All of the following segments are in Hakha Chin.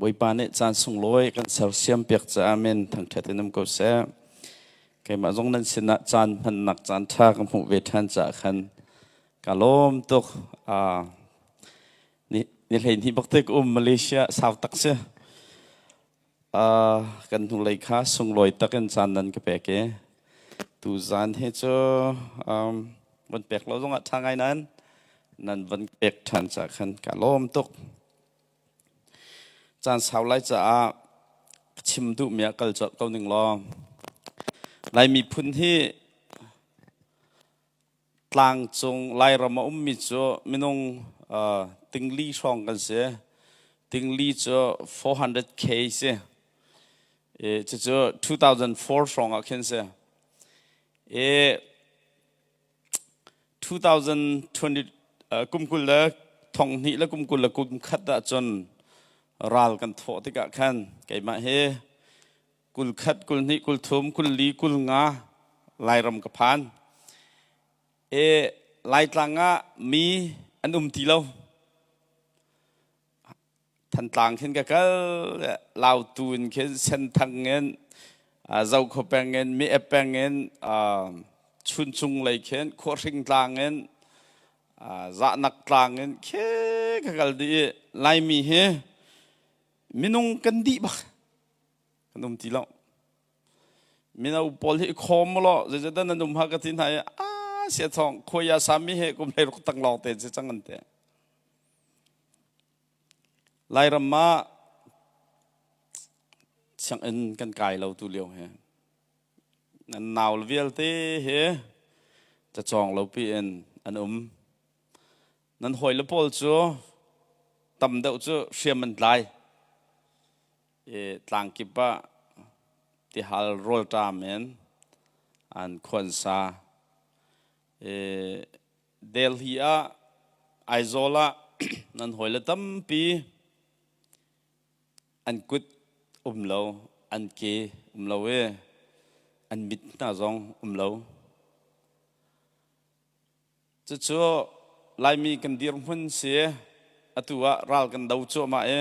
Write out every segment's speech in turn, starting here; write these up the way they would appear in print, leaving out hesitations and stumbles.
Bawipa nih caan sunglawi kan sersiam piak caah men thangṭhat in um ko seh. Keimah zong nan sinah caan hmannak caan ṭha ka hmuh ve ṭhan caah khan ka lawm tuk. Ni ni 12 bak te ka um Malaysia sau tak si. Kan hnulei kha sunglawi takin caan nan ka pek i tuzaan hi cu van pek lo zongah ṭha ngai nain nan van pek ṭhan caah khan ka lawm tuk. Caan sau lai caah ka chim duhmi ah kal colh ko ning law Lai miphun hi Tlangcung Lairam a ummi cu minung tingli hrawng kan si. Tingli cu 400k si. I cucu 2004 hrawng ah khin si. I 2020 kum 20 le thong hnih le kum 20 le kum khat ahcun ral kan thawh tikah khan keimah hi 21, 22, 23, 24, 25 Lairam ka phan. E Laitlang ah mi an um ti lo. Thantlang khin ka kal, Lautu in khin, Senthang in, Zokhua peng in, Mi peng in, Chuncung lei khin, Khuahring tlang in, Zahnak tlang in khe ka kal dih i Laimi hi minung kan dih bak. Kan um ti lo. Mino pawl hi khawm law zeizat nan um ha ka ti hna i a sia thong khuaya sami he kum hlei ruk tang lawng te si cang an te. Lairam ah sianginn kan kai lo tu lio he nan nau vialte he cacawng lo pi in an um. Nan hawi le pawl cu tam deuh cu hriam an tlai. Tlangkip ah tihal rawlṭam in an khuansa. Delhi ah Aizawl ah nan hawile tampi an kut um lo, an ke um lo i an mit hna zong um lo. Cucu Laimi kan dirhmun si. Atu ah ral kan do cuahmah i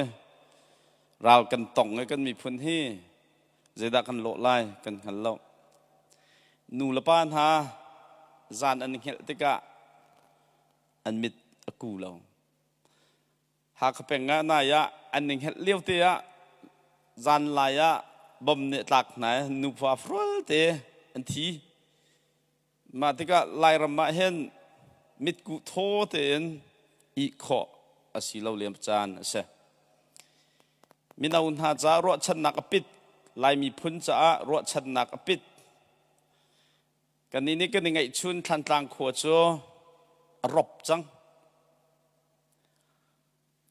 ral kan tong i kan miphun hi zeidah kan lawh lai kan hngal lo. Nu le pa hna zan an i hngelh tikah an mit a ku lo. Hakha peng ah nai ah an i hngelh lio te ah zanlai ah bom nih a tlak hna i nufa frual te an thi. Mah tikah Lairam ah hin mitkuh thaw tein ih khawh a si lo lem caan a si. Mino hna caah ruahchannak a pit, Lai miphun caah ruahchannak a pit. Kannih nih kan i ngeihchun Thlantlang khua cu a rop cang.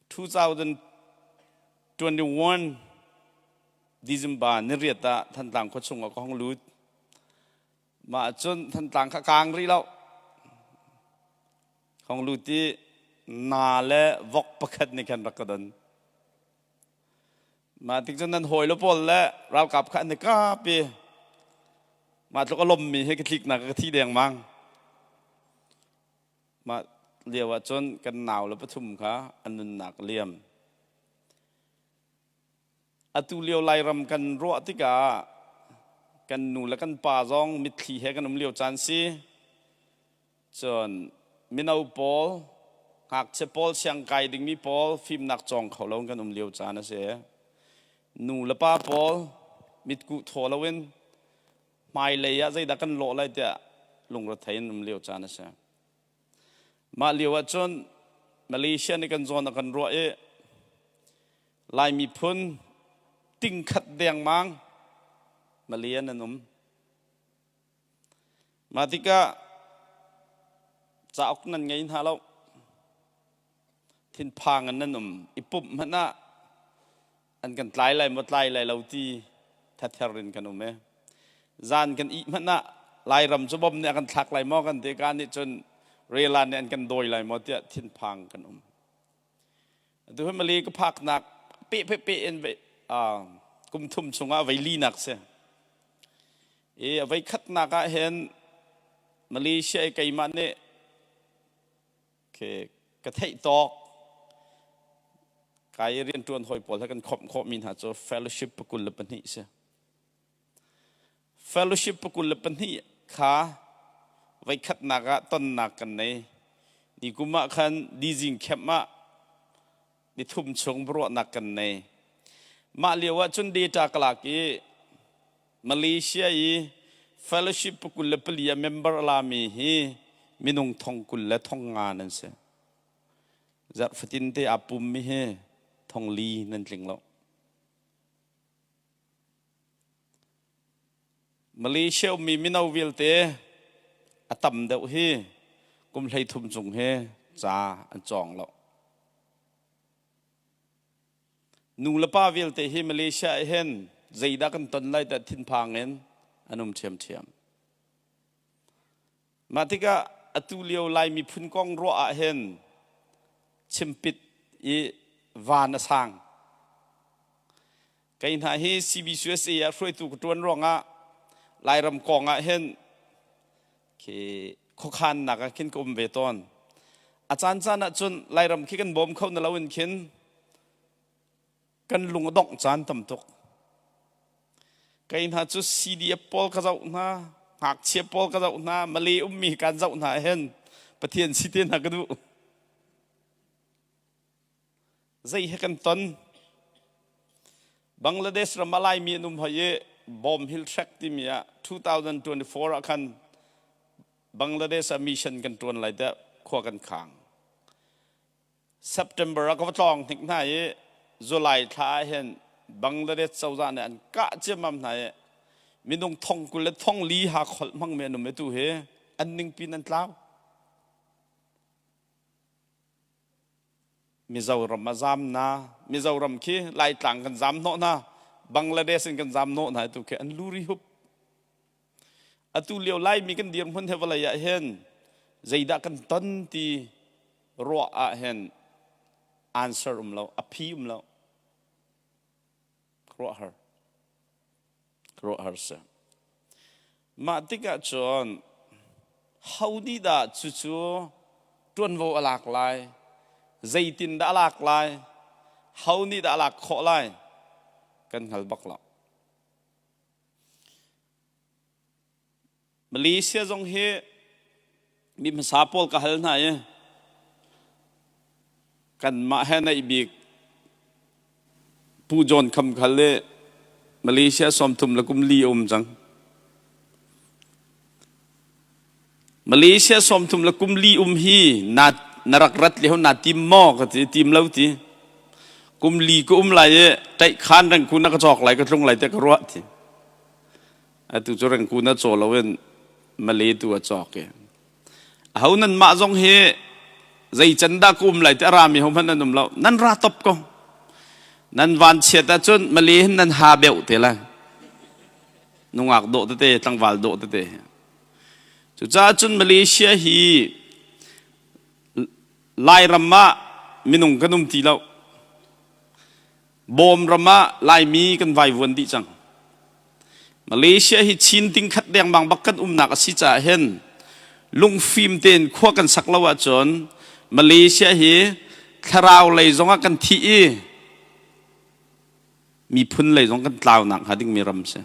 2021 December niriat ah Thantlang khua chung ah ka hong lut. Mah cun Thantlang kha kaang rih lo. Hong lut i na le vok pakhat nih khan rak ka don. Mah tik cun nan hawi le pawl le ralkap kha an i kap i mah tluk a lommi hi ka tliknak ka thi dengmang. Mah lio ah cun kan nau le pathum kha an nunnak a liam. Atu lio Lairam kan ruah tikah kan nu le kan pa zong mitthli he kan um lio caan si. Cun mino pawl, ngakchia pawl, siangkai dingmi pawl fimnak cawng kho lo in kan um lio caan a si. Nu le pa pawl mitkuh thaw loin hmailei ah zeidah kan lawh lai tiah lungrethei in um lio caan a si. Mah lio ah cun Malaysia nih kan zawn a kan ruah i Lai miphun tingkhat dengmang Malayan an um. Mah tikah cauk nan ngei hna lo. Thinphang in nan um. I pumh hmanh ah an kan tlai lai maw tlai lai lo ti thather in kan um e. Zan kan ih hmanh ah Lairam cu bom nih a kan thlak lai maw kan ti ka nih cun Relan nih an kan dawi lai maw tiah thinphang kan um. Atu hi Malay ka phaknak pe pe pe in kum thum chungah vei linak si. I a vei khatnak ah hin Malaysia i keimah nih ke ka theih tawk. Kai rianṭuan hawi pawl he kan khawmh khawhmi hna cu fellowship 22 si. Fellowship 22 kha voikhatnak ah tonnak kan nei. Ni kum ah khan dizing camp ah nithum chung ruahnak kan nei. Mah lio ah cun data ka lak i Malaysia i fellowship 24 a member a lami hi minung thong kul le thong nga nan si. Zarh fatin te aa pummi hi thong li nan tling lo. Malaysia ummi mino vialte a tam deuh hi kum 13 cung hi ca an cawng lo. Nu le pa vialte hi Malaysia ah hin zeidah kan ton lai tiah thinphang in an um ṭhiamṭhiam. Mah tikah atu lio Lai miphun kong ruah ah hin chimpit i van a sang. Kei hna hi CBCUSA ah hruaitu ka ṭuan ruangah Lairam kong ah hin khi khuakhannak ah khin ka um ve tawn. A caan caan ah cun Lairam khi kan bawm kho na lo in khin kan lung a dongh caan tam tuk. Kei hna cu CDF pawl ka zoh hna, ngakchia pawl ka zoh hna, Malay ummi kan zoh hna hin Pathian si te hna ka duh. Zei he kan ton? Bangladesh ram a Laimi an um hoi i Bawm Hill Trek timi ah 2024 ah khan Bangladesh ah mission kan ṭuan lai tiah khua kan khang. September ah ka va tlawng hnik hna i July thla ah hin Bangladesh cozah nih an kah ciammam hna i minung thong kul le thong li ha kholh hmangmi an um i tu hi an ningpi an tlau. Mizoram a zam na Mizoram khi Laitlang kan zam hnawh hna Bangladesh in kan zam hnawh hna tu khi an luri hup. Atu lio Laimi kan dirhmun he vawlei ah hin zeidah kan ton ti ruah ah hin answer um lo, a phi um lo. Ruah har. Ruah har si. Mah tikah cun ho nih dah cucu ṭuanvo a lak lai? Zeitin dah a lak lai? Ho nih dah a lak khawh lai? Kan hngal bak lo. Malaysia zong hi mi hmasa pawl ka hal hna i kanmah he naih bik Pu John Kham Khal i Malaysia sawmthum le kum li a um cang. Malaysia sawmthum le kum li um hi na na rak rat lio na tim maw ka ti tim lo ti. Kum li ka um lai i ṭaih khan rengku na ka cawk lai ka tlung lai te ka ruah ti. Atu cu rengku na caw loin Malay tu a cawk i. Aho nan mah zong hi zei can dah ka um lai ti a rami ho hmanh nan um lo. Nan ra top ko. Nan van chiat ahcun Malay hin nan ha beuh te lai. Nungak dawh tete, tlangval dawh tete. Cucaah cun Malaysia hi Lairam ah minung kan um ti lo. Bawm ram ah Laimi kan vaivuan dih cang. Malaysia hi Chin ting khat dengmang bak kan umnak a si caah hin lungfim tein khua kan sak lo ahcun Malaysia hi thlarau lei zongah kan thih i miphun lei zong kan tlaunak hnga dingmi ram si.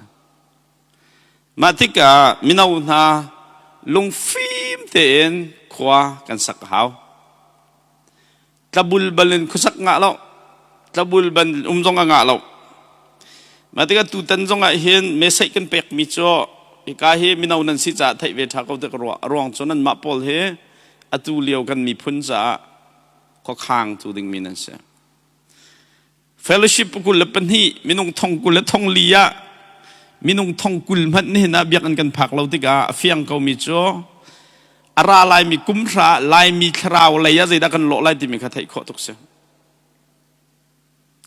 Mah tikah mino hna lungfim tein khua kan sak a hau. Tlabul bal in khuasak ngah lo. Tlabul ban um zong a ngah lo. Mah tikah tutan zong ah hin message kan pekmi cu hika hi mino nan si caah theih ve ṭha ko ti ka ruah. A ruang cu nanmah pawl hi atu lio kan miphun caah khuakhang tu dingmi nan si. Fellowship 22 minung thong kul le thong li ah minung thong kul hmanh nihin ah biakinn kan phak lo tikah a fiang komi cu a ra laimi kum hra laimi thlarau lei ah zeidah kan lawh lai timi kha theih khawh tuk si.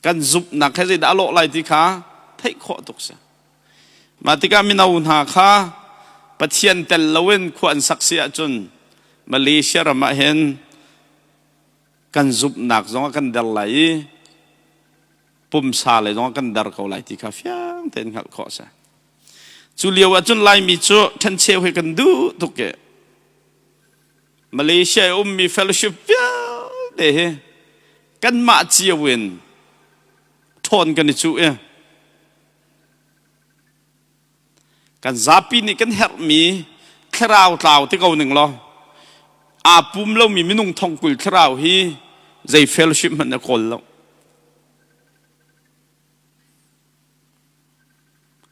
Kan zumhnak he zeidah a lawh lai ti kha theih khawh tuk si. Mah tikah mino hna kha Pathian tel loin khua an sak si ahcun Malaysia ram ah hin kan zumhnak zong ah kan der lai i pumsa lei zong ah kan der ko lai ti kha fiang tein hngalh khawh a si. Cu lio ah cun Laimi cu ṭhencheu hi kan duh tuk i Malaysia i ummi fellowship vialte hi kanmah cio in. Ṭhawn kan i cuh i kan zapi nih kan herhmi thlarau tlau ti ko ning law aa pum lomi minung thongkul thlarau hi zei fellowship hmanh na kawl lo.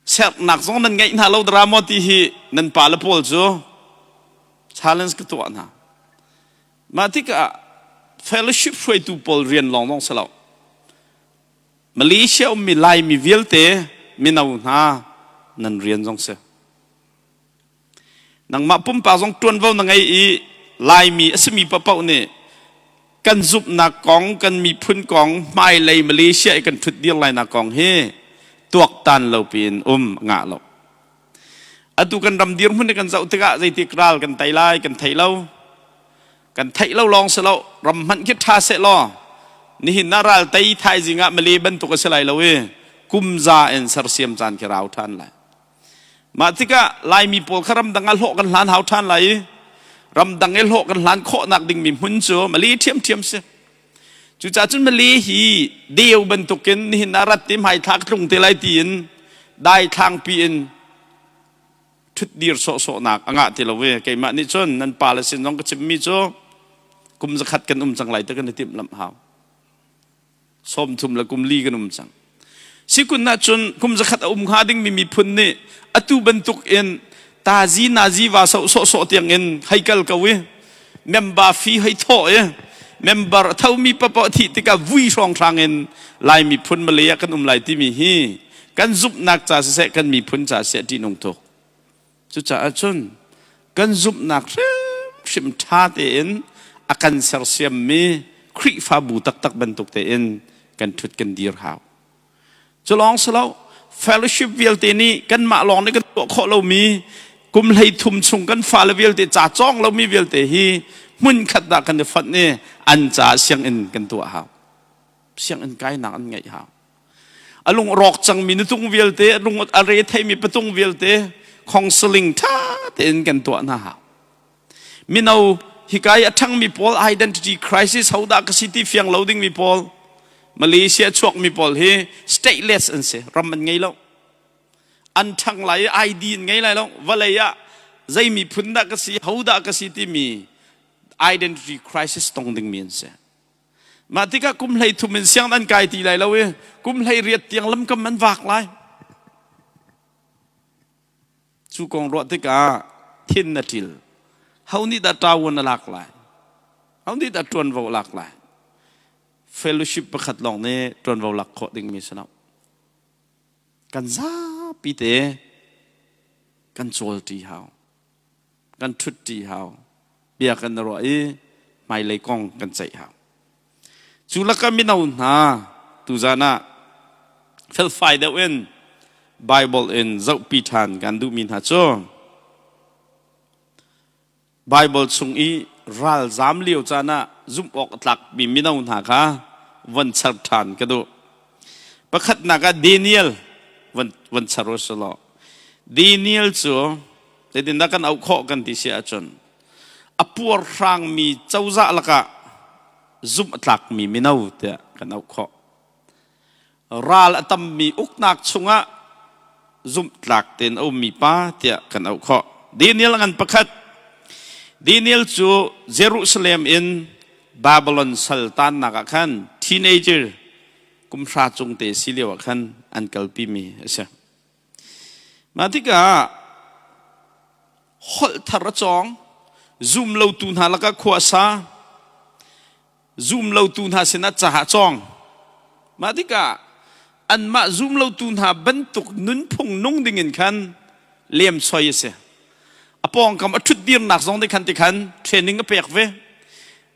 Sernak zong nan ngeih hna lo dara maw ti hi nan pa le pawl cu challenge ka tuah hna. Mah tikah fellowship hruaitu pawl rian lawng zong si lo. Malaysia ummi Laimi vialte mino hna nan rian zong si. Nangmah pumpak zong ṭuanvo na ngei i Laimi a simi paohpaoh nih kan zumhnak kong, kan miphun kong, hmailei Malaysia i kan ṭhutdir lainak kong hi tuaktan lo piin um a ngah lo. Atu kan ram dirhmun hi kan zoh tikah zeitik ral kan tei lai kan thei lo. Kan theih lo lawng si lo, ram hmanh khi ṭha seh law nihin ah ral tei thaizing ah Malay bantuk a si lai lo i kum za in sersiam caan khi rau ṭhan lai. Mah tikah Laimi pawl kha ramdang ah hlawh kan hlan hau ṭhan lai i ramdang i hlawh kan hlan khawhnak dingmi hmun cu Malay ṭhiamṭhiam si. Cucaah cun Malay hi deu bantukin nihin ah rat ti hmaithlak tlung te lai tiin daithlangpi in ṭhutdir sawhsawhnak a ngah ti lo i keimah nih cun nan pale sin zong ka chimmi cu kum zakhat kan um cang lai ti kan i timhlamh hau. 30 le kum li kan um cang. Sikun ahcun kum zakhat a um hnga dingmi miphun nih atu bantuk in tazi nazi va so sawhsawh tiang in hei kal ko i member fee hei thawh i member a thomi papoh thih tikah vui hrawnghrang in Lai miphun Malay ah kan um lai timi hi kan zumhnak ca siseh kan miphun ca siseh ṭihnung tuk. Cucaah cun kan zumhnak hrimhrim ṭha tein a kan sersiammi Khrihfabu taktak bantuk tein kan ṭhut kan dir hau. Cu lawng si lo, fellowship vialte nih kanmah lawng nih kan tuah khawh lomi kum 13 chung kan fale vialte ca cawng lomi vialte hi hmun khat dah kan i fonh i an ca sianginn kan tuah hau. Sianginn kainak an ngeih hau. A lung rawk cangmi nutung vialte, a lung a re theimi patung vialte counseling ṭha tein kan tuah hna hau. Mino hika i a ṭhangmi pawl identity crisis hodah ka si ti fiang lo dingmi pawl Malaysia chuakmi pawl hi stateless an si, ram an ngei lo. An ṭhang lai i ID an ngei lai lo. Vawlei ah zei miphun dah ka si, hodah ka si timi identity crisis tong dingmi an si. Mah tikah kum 13 in siang an kai ti lai lo i kum 18 tiang lamkam an vak lai. Cu kong ruah tikah thin na ṭil. Ho nih dah ṭawuan a lak lai? Ho nih dah ṭuanvo a lak lai? Fellowship pakhat lawng nih ṭuanvo lak khawh dingmi si lo. Kan zapi te kan cawl ṭi hau. Kan ṭhut ṭi hau. Bia kan ruah i hmailei kong kan ceih hau. Cu lakah mino hna tuzan ah felfai deuh in Bible in zohpi ṭhan kan duhmi hna cu Bible chung i ralzam lio caan ah zumh awk a tlakmi mino hna kha von char ṭhan ka duh. Pakhatnak ah Daniel von, von char u law Daniel cu zeitindah kan auh khawh kan ti si ahcun a puarhrangmi cozah lakah zumh a tlakmi mino tiah kan auh khawh. Ral a tammi uknak chungah zumhtlak tein a ummi pa tiah kan auh khawh. Daniel ngan pakhat. Daniel cu Jerusalem in Babylon sal tannak ah khan teenager kum hra cung te si lio ah khan an kalpimi a si. Mah tikah holh thar a cawng, zum lotu hna lakah khua a sa, zum lotu hna sinah ca a cawng. Mah tikah anmah zum lotu hna bantuk nunphung nung dingin khan lemsoi a si. A pawngkam a ṭhut dirnak zong nih khan ti khan training a pek ve.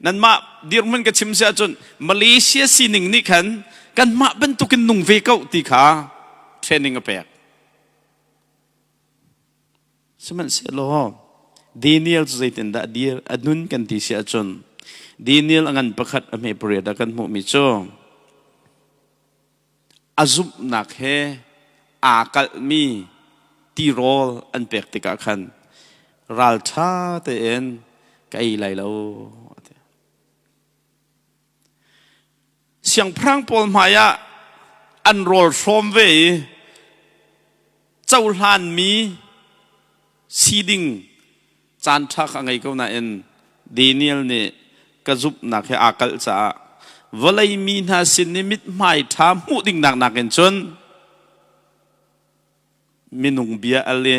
Nanmah dirhmun ka chim si ahcun Malaysia sining nih khan kanmah bantukin nung ve ko ti kha training a pek. Sihmanhsehlaw Daniel cu zeitindah a dir a nun kan ti si ahcun Daniel a ngan pakhat a hme pariat ah kan hmuhmi cu a zumhnak he aa kalhmi tirawl an pek tikah khan ralṭha tein ka ei lai lo a ti. Siangpahrang pawl hmaiah an rawl hrawm ve i cohlanmi si ding caan ṭha kha a ngei ko nain Daniel nih ka zumhnak he aa kalh caah vawlei mi hna sin i mithmai ṭha hmuh ding nak nakin cun minung bia al i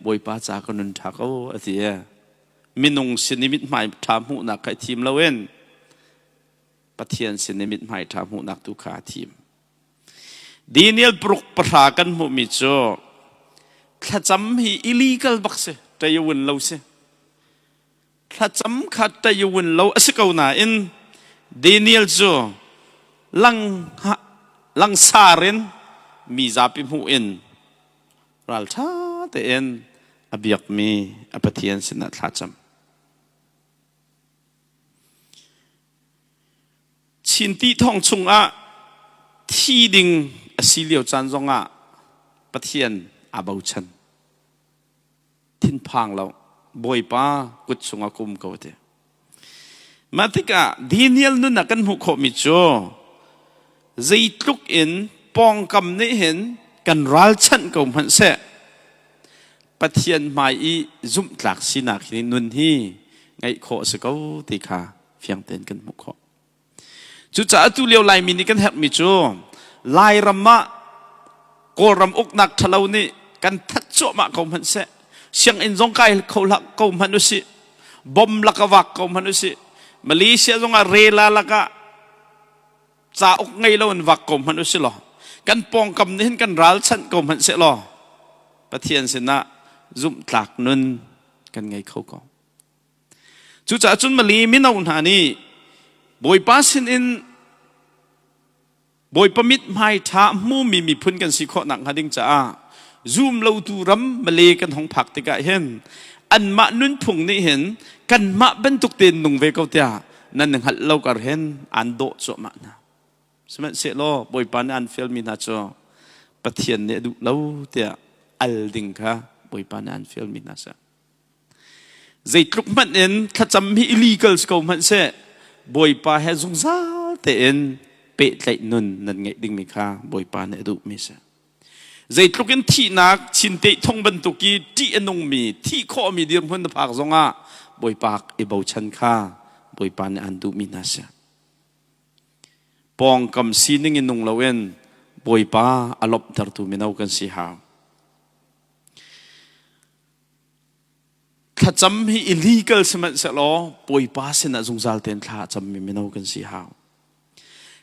Bawipa ca ka nun ṭha ko a ti i minung sin i mithmai ṭha hmuhnak kha i thim loin Pathian sin i mithmai ṭha hmuhnak tu kha a thim. Daniel paruk pahra kan hmuhmi cu thlacam hi illegal bak si, ṭayawun lo si. Thlacam kha ṭayawun lo a si ko nain Daniel cu lang langsar in mi zapi hmuh in ralṭha tein a biakmi a Pathian sinah thlacam. Chinti thong chungah thi ding a si lio caan zongah Pathian aa bochan. Thinphang lo, Bawipa kut chungah ka um ko a ti. Mah tikah Daniel nun ah kan hmuh khawhmi cu zeitluk in pawngkam nih hin kan ralchanh ko hmanh seh Pathian hmai i zumhtlak sinak hi nun hi ngeih khawh a si ko ti kha fiang tein kan hmuh khawh. Cucaah atu lio Laimi nih kan herhmi cu Lairam ah Kawlram uknak ṭhalo nih kan that cuahmah ko hmanh seh, sianginn zong kai kho hlah ko hmanh usih, bom lak a vak ko hmanh usih, Malaysia zong ah rela lakah cauk ngei lo in vak ko hmanh usih law, kan pawngkam nih hin kan ralchanh ko hmanh seh law, Pathian sinah zumhtlak nun kan ngei kho ko. Cucaah cun Mali mino hna nih Bawipa sinin Bawipa mithmai ṭha hmumi miphun kan si khawh nakhnga ding caah zum lotu ram Malay kan hung phak tikah hin anmah nunphung nih hin kanmah bantuk tein nung ve ko tiah nan hngalh lo kar hin aan dawh cuahmah hna. Sihmanhsehlaw Bawipa nih aan fialmi hna cu Pathian nih a duh lo tiah al ding kha Bawipa nih aan fialmi hna si. Zeitluk hmanh in thlacam hi illegal si ko hmanh seh, Bawipa he zungzal tein pehtlaih nun nan ngeih dingmi kha Bawipa nih a duhmi si. Zeitluk in thihnak chinteh thong bantuk i ṭih a nungmi, thih khawhmi dirhmun na phak zongah Bawipa i bochan kha Bawipa nih aan duhmi hna si. Pawngkam sining in nung loin Bawipa a lawmhtertu mino kan si hau. Thlacam hi illegal sihmanhsehlaw Bawipa sinah zungzal tein thla a cammi mino kan si hau.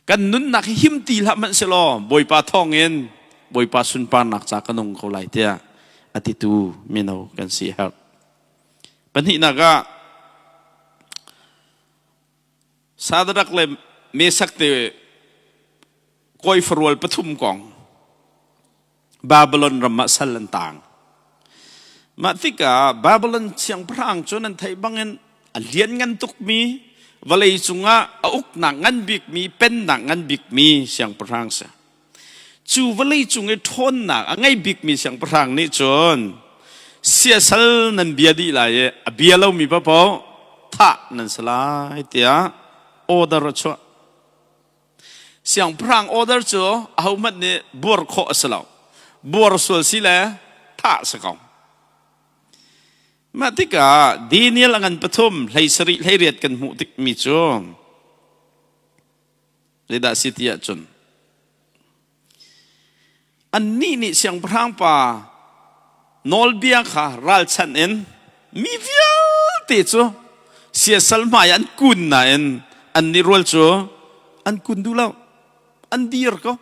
Kan nunnak hi him ti hlah hmanh selaw Bawipa thawngin Bawipa sunparnak ca ka nung ko lai tiah a titu mino kan si herh. Pahnihnak ah Sadarak le Mesak te kawi farual pathum kong Babylon ram ah sal an taang. Mah tikah Babylon siangpahrang cu nan theih bangin a lianngan tukmi vawlei cungah a uknak ngan bikmi pennak ngan bikmi siangpahrang si. Cu vawlei cung i ṭhawnnak a ngei bikmi siangpahrang nih cun siasal nan bia dih lai i a bia lomi paohpaoh thah nan si lai tiah order a chuah. Siangpahrang order cu ahohmanh nih buar khawh a si lo. Buar sual si le thah si ko. Mah tikah Daniel a ngan pathum hlei sarih hlei riat kan hmuh tikmi cu zeidah si ti ahcun annih nih siangpahrang pa nawlbia kha ralchanh in mi vialte cu siasal hmai an kun nain annih rual cu an kun duh lo an dir ko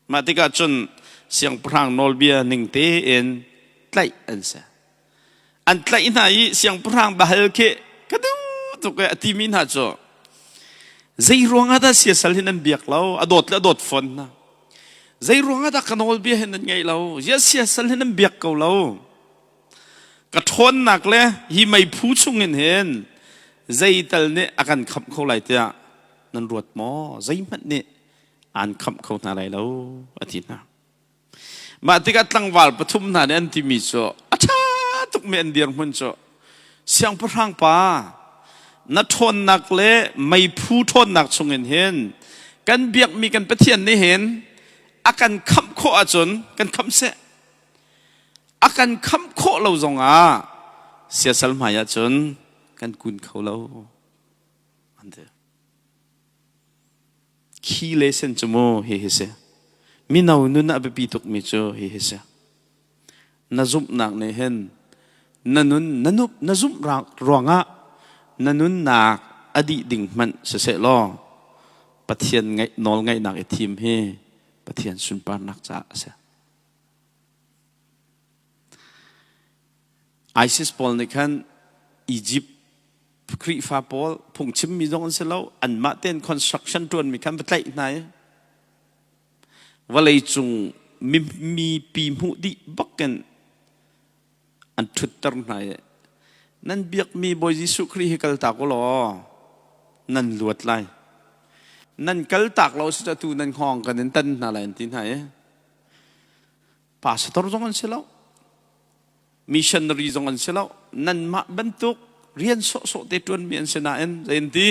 mah tikah cun siangpahrang nawlbia ning tein tlaih an si An tlaih hna i siangpahrang bahal khi ka duh tuk e a timi hna cu zei ruangah dah siasal hi nan biak lo a dawt le a dawt fawn hna zei ruangah dah ka nawlbia hi nan ngaih lo ziah siasal hi nan biak ko lo ka ṭhawnnak le hi meiphu chungin hin zeital nih a kan khamh kho lai tiah nan ruat maw zeihmanh nih aan khamh kho hna lai lo a ti hna Mah tikah tlangval pathum hna nih an timi cu a ṭha tukmi an dirhmun cu siangpahrang pa na ṭhawnnak le meiphu ṭhawnnak chungin hin Kan biakmi kan Pathian nih hin a kan khamh khawh ahcun kan khamh seh. A kan khamh khawh lo zongah siasal hmai ahcun kan kun kho lo. An ti. Khi le sen cu mu hi hi si. Mino nun ah biapi tukmi cu hi hi si. Na zumhnak nih hin na nun na nup na zumh ruangah na nunnak a dih ding hmanh siseh law Pathian ngaih nawl ngaihnak i thim hi Pathian sunparnak caah a si. ISIS pawl nih khan Egypt Khrihfa pawl phungchimmi zong an si lo anmah tein construction ṭuanmi khan va tlaih hna i Vawleicung mipi hmuh dih bakin an ṭhutter hna i nan biakmi Bawi Jesuh Khrih hi kaltak u law nan luat lai. Nan kaltak lo si tu nan hngawng kan in tan hna lai an ti hna i pastor zong an si lo missionary zong an si lo nanmah bantuk rian sawhsawh te ṭuanmi an si nain zei an ti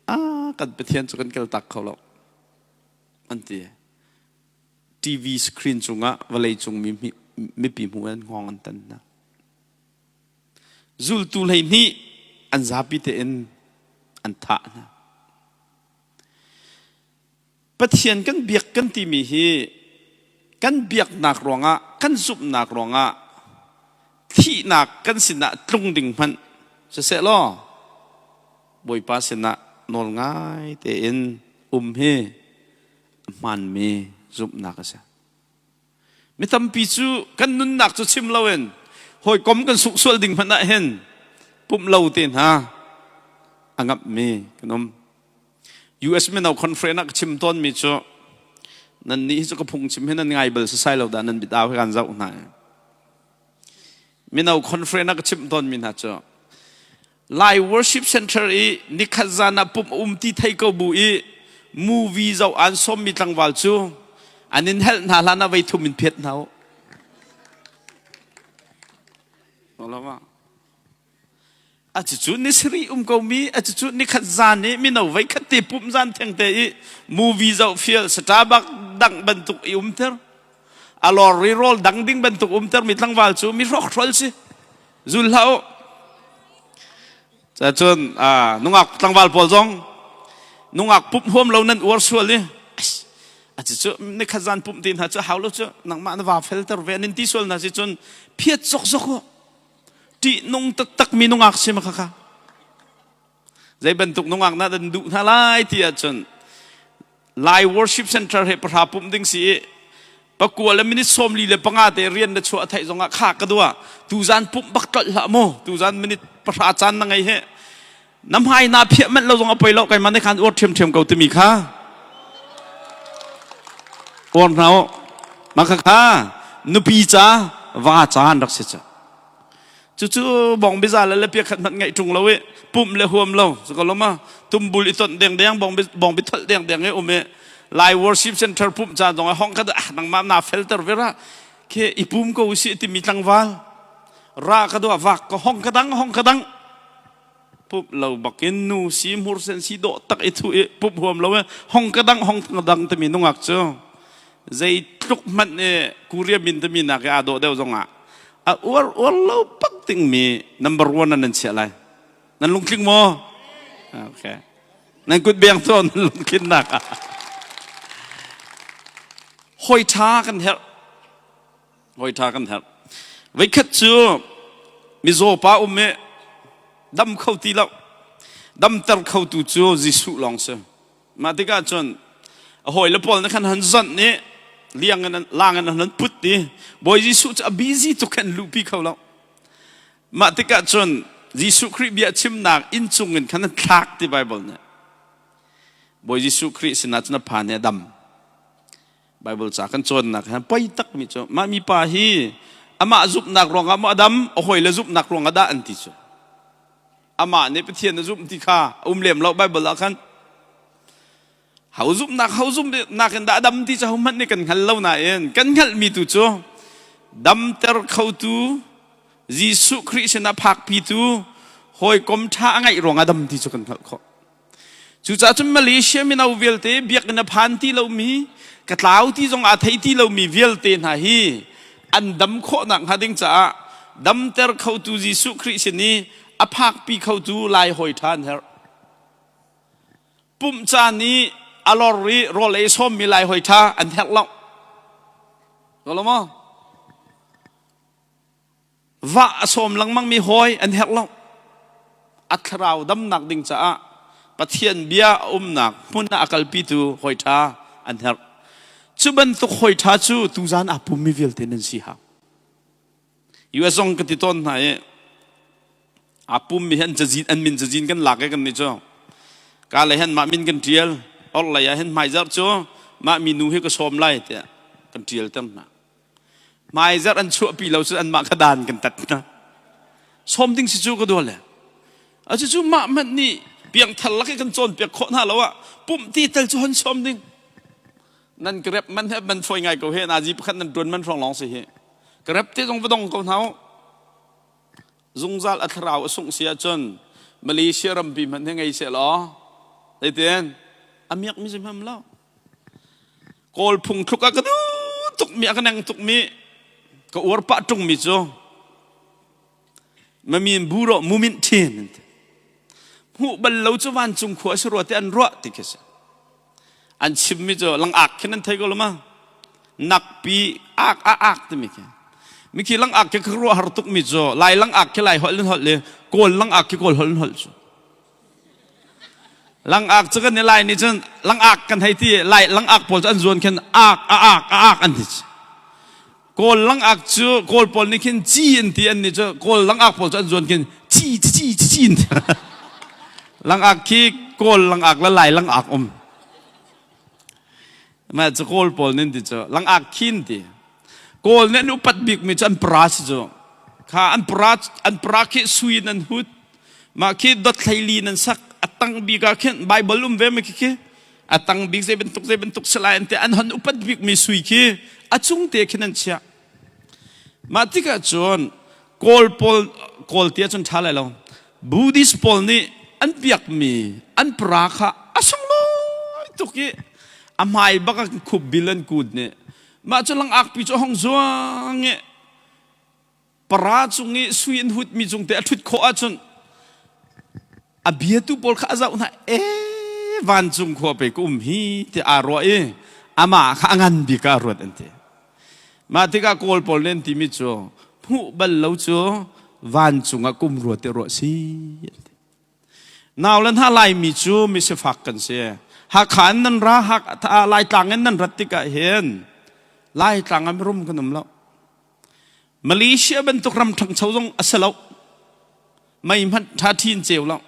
ah kan Pathian cu kan kaltak kho lo an ti. TV screen cungah vawleicung mi mipi hmuh in hngawng an tan hna. Zultu 12 an zapi tein an thah hna. Pathian kan biak kan timi hi kan biaknak ruangah kan zumhnak ruangah thihnak kan sinah tlung ding hmanh siseh law Bawipa sinah nawl ngai tein um hi a hmaanmi zumhnak a si. Mi tampi cu kan nunnak cu chim loin hawikom kan sungh sual ding hmanh ah hin pumh lo te hna a ngamhmi kan um. US Mino Conference ah ka chim tawnmi cu nan nih hi cu ka phungchim hi nan ngai bal sasai lo dah nan mitau hi kan zoh hna. Mino Conference ah ka chimh tawnmi hna cu Lai Worship Center i nikhat zan ah pumh um ti thei ko bu i movie zoh aan sawmmi tlangval cu an in helh hna hlan ah vei thum in phiat hna u. A cucu ni sarih um ko mi, a cucu nikhat zan i mino vei khat te pumh zan theng te i movie zoh fial Starbucks dang bantuk i umter. A lor ri rawl dang ding bantuk umter mi tlangval cu mi hrawkhrol si. Zul hlah u. Cun nungak tlangval pawl zong nungak pumh huam lo nan uar sual i a cu nikhat zan pumh ti hna cu hau lo cu nangmah na va felter ve nin ti sual hna si cun phiat zokzok u ṭih nung taktak mi nungak si ma kha zei bantuk nungak na dan duh hna lai ti ahcun Lai Worship Center he pahra pumh ding si i pakua le minute 45 te rian na chuah theih zongah kha ka dua tuzan pumh bak tlolh hlah mu tuzan minute pahra caan na ngei he na hmai na phiah manh lo zong a poi lo keimah nih khan uar ṭhiamṭhiam ko timi kha uar hna u mah kha kha nupi ca va ca an rak si ca Cucu bong biza le lepia khat hmanh ngaih ṭung lo i pumh le huam lo cu ko lo ma tumbul i tonh dengdeng bong bong bi tholh dengdeng i um i Lai worship center pumh caan zong ah hong khat ah nangmah na felter vera khi i pum ko usih timi tlangval ra ka dua vak ka hong ka dang hong ka dang pup lo bakin nu si hmur sen si dawh tak i thu i pup huam lo i hong ka dang hong ka dang timi nungak cu zeitluk hmanh i Korea min timi nak i aa dawh deuh zongah a uar uar lo pak dingmi number one an nan chiah lai nan lungtling maw okay nan kut beng to nan lungtlinnak ah hoi tha kan herh Hawi ṭha kan herh. Voikhat cu mizaw pa um i dam kho ti lo. Damter khotu cu Jesuh lawng si. Mah tikah cun a hawile pawl nih khan han zonh i liang in lang in an put i Bawi Jesuh cu a busy tuk khan luhpi kho lo. Mah tikah cun Jesuh Khrih bia chimnak inn cung in khan an thlak ti Bible nih. Bawi Jesuh Khrih sinah cun a phan i a dam. Bible ca kan cawnnak he poi takmi cu mah mipa hi amah zumhnak ruangah maw a dam a hawile zumhnak ruangah dah an ti cu amah nih Pathian a zumh ti kha a um lem lo Bible ah khan ho zumhnak ho zumhnak in dah a dam ti cu hohmanh nih kan hngal lo nain kan hngalhmi tu cu damter khotu Jesuh Khrih sinah phakpitu hawikom ṭha a ngeih ruangah dam ti cu kan hngalh khawh. Cucaah cun Malaysia mino vialte biakinn a phan ti lomi, ka tlau ti zong aa thei ti lomi vialte hna hi an dam khawhnak hnga ding caah damter khotu Jesuh Khrih sin i a phakpi khotu Lai hawi ṭha an herh. Pumh caan i a lor i rawl ei sawmmi Lai hawi ṭha an herh lo. Lo maw? Vah a sawm lengmangmi hawi an herh lo. A thlarau damnak ding caah Pathian bia a umnak hmun ah a kalpitu hawi ṭha an herh. Cu bantuk hawi ṭha cu tuzan aa pummi vialte nan si hau. US zong ka ti tawn hna i aa pummi hi an cazin an min cazin kan lak i kan nih cu ka lei hin mah min kan ṭial orhlei ah hin hmaizarh cu mah minu hi ka sawm lai tiah kan ṭial ter hna. Hmaizarh an chuahpi lo cun anmah kha dan kan tat hna. Sawm ding si cu ka dual le. A cucu mah hmanh nih piangthar lak i kan cawnpiak khawh hna lo ah pumh ti tel cu hon sawm ding. Nan ka rep man he man fawi ngai ko he nazi pakhat nan tuan man hrawng lawng si hi. Ka rep te zong va dong ko hna u. Zungzal a thlarau a sungh si ahcun Malaysia rampi hmanh hi ngei seh law zeitin a miak mi si hmam lo. Kawl phungthluk ah ka duh tukmi a ka neng tukmi ka uar pah ṭungmi cu mamin bu rawh mumin ṭhin an ti. Hmuh bal lo cu vancung khua a si rua ti an ruah ti khi si. An chimmi cu langak khin an thei ko lo ma. Nakpi ak a ak timi khi. Mikhi langak khi ka ruah har tukmi cu Lai langak khi Lai holh in holh i Kawl langak khi Kawl holh in holh cu. Langak cu kan i lai nih cun langak kan hei ti lai langak pawl cu an zuan khin ak a ak a ak an ti. Kawl langak cu Kawl pawl nih khin ci an ti an nih cu Kawl langak pawl cu an zuan khin ci ci ci ci an ti. Langak khi Kawl langak le Lai langak um. Mah cu Kawl pawl nih an ti cu langak khin ti. Kawl nih an upat bikmi cu an para si cu. Kha an para an para khi sui in an hut. Mah khi dot hleili nan sak a tang bik ah khin Bible um ve ma khi khi a tang bik zei bantuk zei bantuk salai an ti an hon upat bikmi sui khi a cung te khin an chiah. Mah tikah cun Kawl pawl Kawl ti ahcun ṭha lai lo. Buddhist pawl nih an biakmi an para kha a sunglawi tuk i a hmai bak ah khup bil an kut nih mah cu langak pi cu hong zuang i para cung i sui an hutmi cung te a ṭhut khawh ahcun a biatu pawl kha a zoh hna e vancung khua pe ka um hi ti aa ruah i amah kha a ngan bik ah a ruat an ti mah tikah kawl pawl nih an timi cu hmuh bal lo cu vancung ah kum rua te ruah si an ti nau le hna laimi cu misifak kan si Hakha in nan ra Laitlang in nan rat tikah hin Laitlang ah mirum kan um lo Malaysia bantuk ram ṭhangcho zong a si lo mei hmanh ṭha ṭhi in ceu lo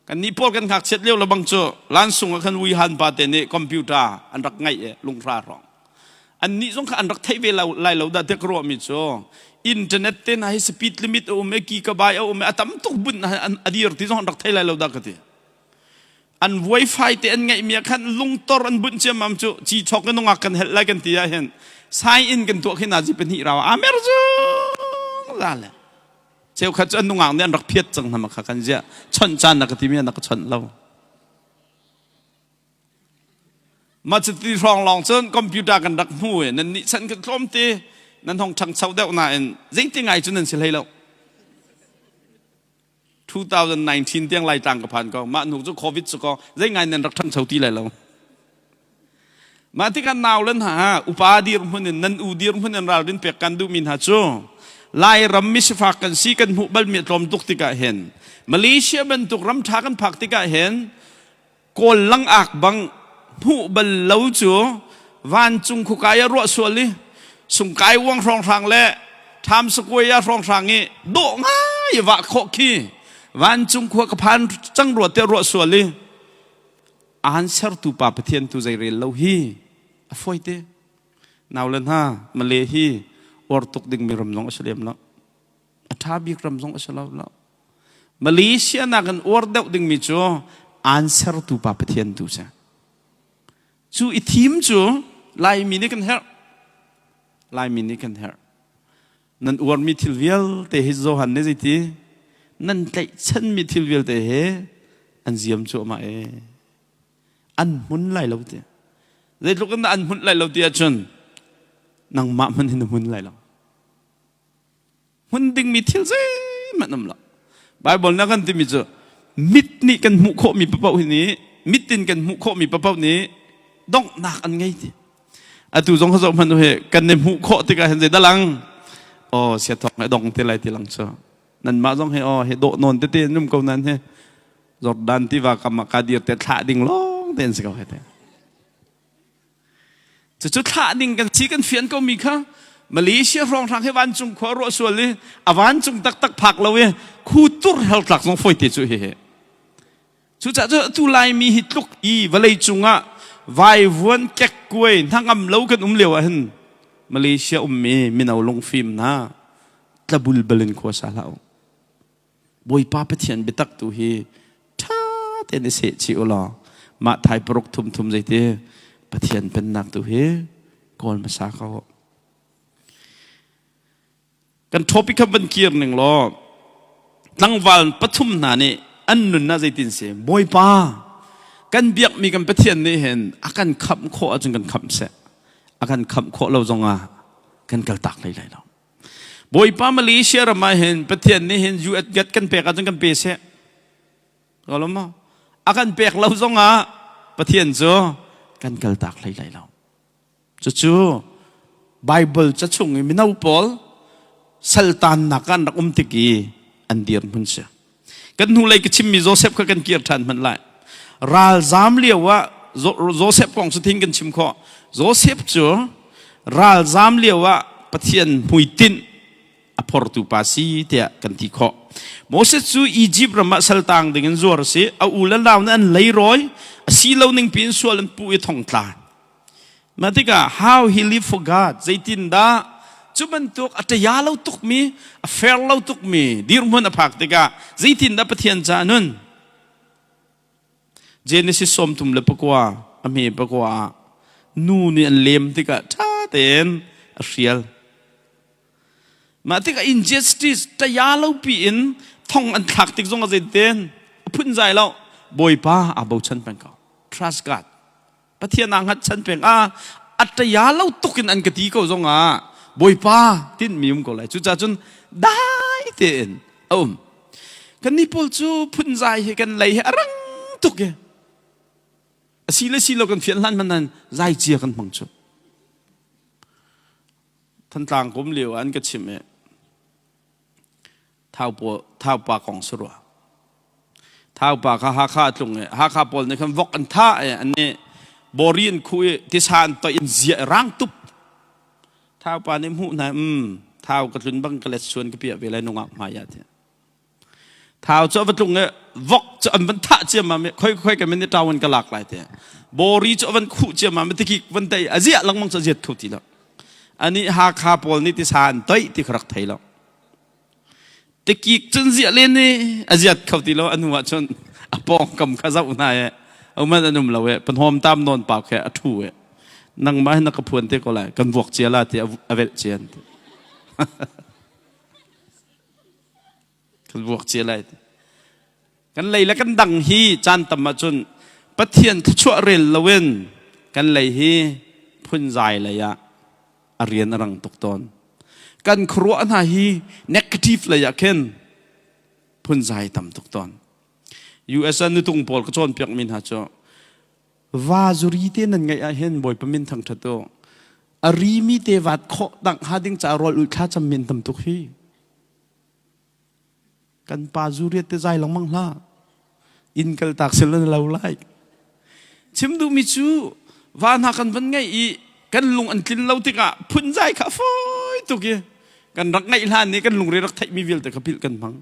kan nih pawl kan ngakchiat lio le bang cu lansung ah khan wihan pa te nih computer an rak ngaih i lunghra hrawng an nih zong kha an rak theih ve lai lo dah tiah ka ruahmi cu internet te hna hi speed limit a um i gigabyte a um i a tam tuk bunh a dir ti zong an rak thei lai lo dah ka ti an wifi te an ngeihmi ah khan lungtor an bunh ciammam cu ci chok in nungak kan helh lai kan ti ah hin sign in kan tuah khi nazi pahnih rau amer zungzal le Cheukhat cu an nungak nih an rak phiat cang hna kha kan ziah chawnh caan na ka timi na ka chawnh lo. Mah cuti hrawng lawng cun computer kan rak hmu i nan nih chan kan tlawm ti nan hong ṭhangcho deuh nain zeiti ngai cu nan si hlei lo. 2019 tiang Laitlang ka phan ko. Mah hnu cu COVID cu ko zei ngai nan rak ṭhangcho ti lai lo. Mah tikah nau le hna upa dirhmun in nan u dirhmun in ralrin pek kan duhmi hna cu Lairam misifak kan si kan hmuh balmi a tlawm tuk tikah hin Malaysia bantuk ram ṭha kan phak tikah hin Kawl langak bang hmuh bal lo cu vancung khukai ah ruah sual i sungkai uang hrawnghrang le ṭham sakuai ah hrawnghrang i dawh ngai vah khawh khi vancung khua ka phan cang rua tiah ruah sual i aan sertu pa Pathian tu zei rel lo hi a fawi te nau le hna Malay hi uar tuk ding mi ram zong a si lem lo a ṭha bik ram zong a si lo lo Malaysia nakin uar deuh ding mi cu aan sertu pa Pathian tu si cu i thim cu Laimi nih kan herh Laimi nih kan herh nan uarmi thil vialte hi Johan nih zeiti nan tlaihchanmi thil vialte hi. An ziam cuahmah e. An hmun lai lo ti. Zeitluk in dah an hmunh lai lo ti ahcun nangmah hmanh hin na hmun lai lo. Hmun dingmi thil zeihmanh um lo. Bible na kan timi cu mit nih kan hmuh khawhmi paoh hi nih mit in kan hmuh khawhmi paoh nih donghnak an ngei ti. Atu zong kha zoh hmanh he kan i hmuh khawh tikah hin zeidah lang? Aw sia thawng he dong te lai ti lang cu. Nanmah zong he aw he dawh nawn tete an um ko nan he Jordan tiva kam ah ka dir te thlah ding lawng te an si ko he te. Cucu thlah ding kan si kan fian ko mi kha Malaysia hrawnghrang he vancung khua ruah sual i a vancung taktak phak lo i khu tur hel tlak zong foi te cu hi he. Cucaah cu atu Laimi hi tluk i vawlei cungah vaivuan kekkuai hnangam lo kan um lio ah hin Malaysia ummi mino lungfim hna tlabul balin khua sa hlah u. Bawipa Pathian biatak tu hi ṭha tein i seh chih u law mah thai paruk thum thum zeiti Pathian pennak tu hi kawl hmasa ko u. Kan topic kha van kir ning law tlangval pathum hna nih an nun ah zeitin si Bawipa kan biakmi kan Pathian nih hin a kan khamh khawh ahcun kan khamh seh a kan khamh khawh lo zongah kan kaltak hlei lai lo Bawipa Malaysia ram ah hin Pathian nih hin US gat kan pek ahcun kan pe seh ko lo maw a kan pek lo zongah Pathian cu kan kaltak hlei lai lo Cucu Baibal ca chung i mino pawl saltannak ah an rak um tik i an dirhmun si. Kan hnulei ka chimmi Joseph kha kan kir ṭhan hmanh lai. Ralzam lio ah Joseph kong cu thin kan chim khawh. Joseph cu ralzam lio ah Pathian hmuitinh a phortu pa si tiah kan ti khawh. Moses cu Egypt ram ah saltang ding in zuar a si. A u le nau nih an leirawi. A si lo ning piin sual an puh i thongtla. Mah tikah how he live for God zeitindah cu bantuk a ṭaya lo tukmi a fair lo tukmi dirhmun a phak tikah zeitindah Pathian ca a nun Genesis 39 a hme pakua ah nu nih an lem tikah ṭha tein a hrial mah tikah injustice ṭaya lo piin thong an thlak tik zong a zeitin a phunzai lo Bawipa aa bochan peng ko trust God Pathian aa hngatchan peng ah a ṭaya lo tuk in an ka ti ko zong ah Bawipa tinmi um ko lai cucaah cun dai tein a um kannih pawl cu phunzai hi kan lei hi a rang tuk i a si le si lo kan fian hlan hmanh zai cia kan hmang cu Thantlang kum lio an ka chimh i Thaupa kong si rua. Thaupa kha Hakha a tlung i Hakha pawl nih khan vok an thah i an nih bori an khuh i tisa an toih in ziah i rang tup. Thaupa nih hmuh hna um thau ka tlun bang ka let suan ka piah ve lai nungak hmai ah tiah. Thau cu a va tlung i vok cu an van thah ciammam i khoi khoi ka min i ṭau in ka lak lai tiah. Bori cu a van khuh ciammam i tikik van tei a ziah lengmang cu a ziat kho ti lo. Anih Hakha pawl nih tisa an toih ti kha rak thei lo. Tikik cun ziah len i a ziat kho ti lo a hnu ah cun a pawngkam kha zoh hna i uman an um lo i pahnawm tam nawn pau khe a ṭhu i nangmah hi na ka phuan te ko lai kan vuak cia la ti a velh cian kan vuak cia lai ti kan lei le kan dang hi caan tam ahcun Pathian thluachuah rel loin kan lei hi phunzai lei ah a rian a rang tuk tawn. Kan khuaruah hna hi negative lei ah khin phunzai tam tuk tawn. US ah nutung pawl ka cawnpiakmi hna cu va zuri te nan ngeih ah hin Bawipa min thangṭhat u. A rimi te vaat khawh dangh ha ding ca rawl ulh thla cam min tam tuk hi. Kan pa zuriat te zai lengmang hlah. Inn kal tak sel na lo lai. Chim duhmi cu va hna kan van ngeih i kan lung an tlin lo tikah phunzai kha fawi tuk i kan rak ngeih hlan nih kan lungre rak theihmi vialte kha philh kan hmang.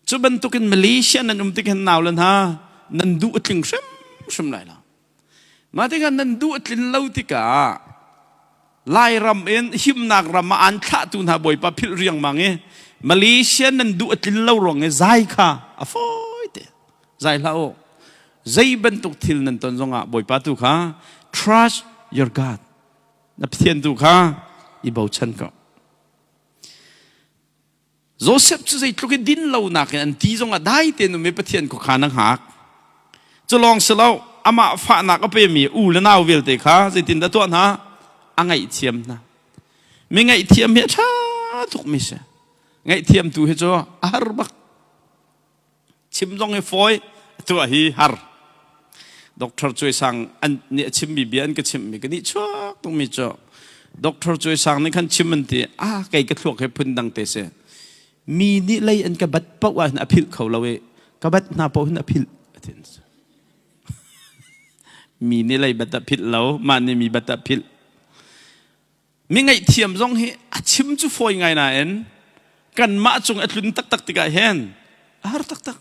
Cu bantukin Malaysia nan um tik hin nau le hna nan duh a tling hrimhrim lai lo. Mah tikah nan duh a tlin lo tikah Lairam in himnak ram ah an thlahtu hna Bawipa philh riangmang i Malaysia nan duh a tlin lo ruang i zai kha a fawi te. Zai hlah u. Zei bantuk thil nan ton zongah Bawipa tu kha trust your God. Na Pathian tu kha i bochan ko. Joseph cu zeitluk i din lonak in an ti zongah dai tein um i Pathian khuakhan a hngak. Cu lawng si lo, amah fahnak a pemi u le nau vialte kha zeitindah tuah hna? A ngaihthiam hna. Mi ngaihthiam hi a ṭha tukmi si. Ngaihthiam tu hi cu a har bak. Chim zong hi fawi, tuah hi har. Doctor Cuai Sang an nih a chimmi bia an ka chimhmi ka nih chuak tukmi cu Doctor Cuai Sang nih khan chim an ti ah kei ka thluak he phun dang te si. Mi nih lei an ka bat paoh ah hin a philh kho lo i ka bat hna paoh hin a philh atin. Mi nih lei bat a philh lo, mah nih mi bat a philh. Mi ngaihthiam zong hi a chim cu fawi ngai nain kanmah cung a tlun taktak tikah hin a har taktak.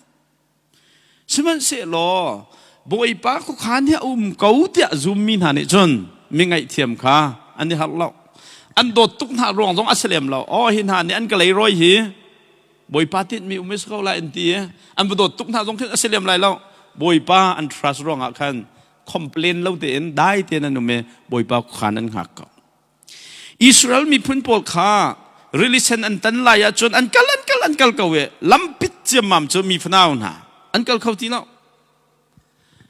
Sihmanhsehlaw Bawipa khuakhan hi a um ko tiah zummi hna nih cun mi ngaihthiam kha an i harh lo. An dawt tuk hna ruang zong a si lem lo. Aw hi hna nih an ka leirawi hi Bawipa tinhmi um si ko lai an ti i an va dawt tuk hna zong khin a si lem lai lo. Bawipa an trust ruangah khan complain lo tein dai tein an um i Bawipa khuakhan an hngak ko. Israel miphun pawl kha rili sen an tan lai ahcun an kal an kal an kal ko i lampit ciammam cu mi fanau hna an kal kho ti lo.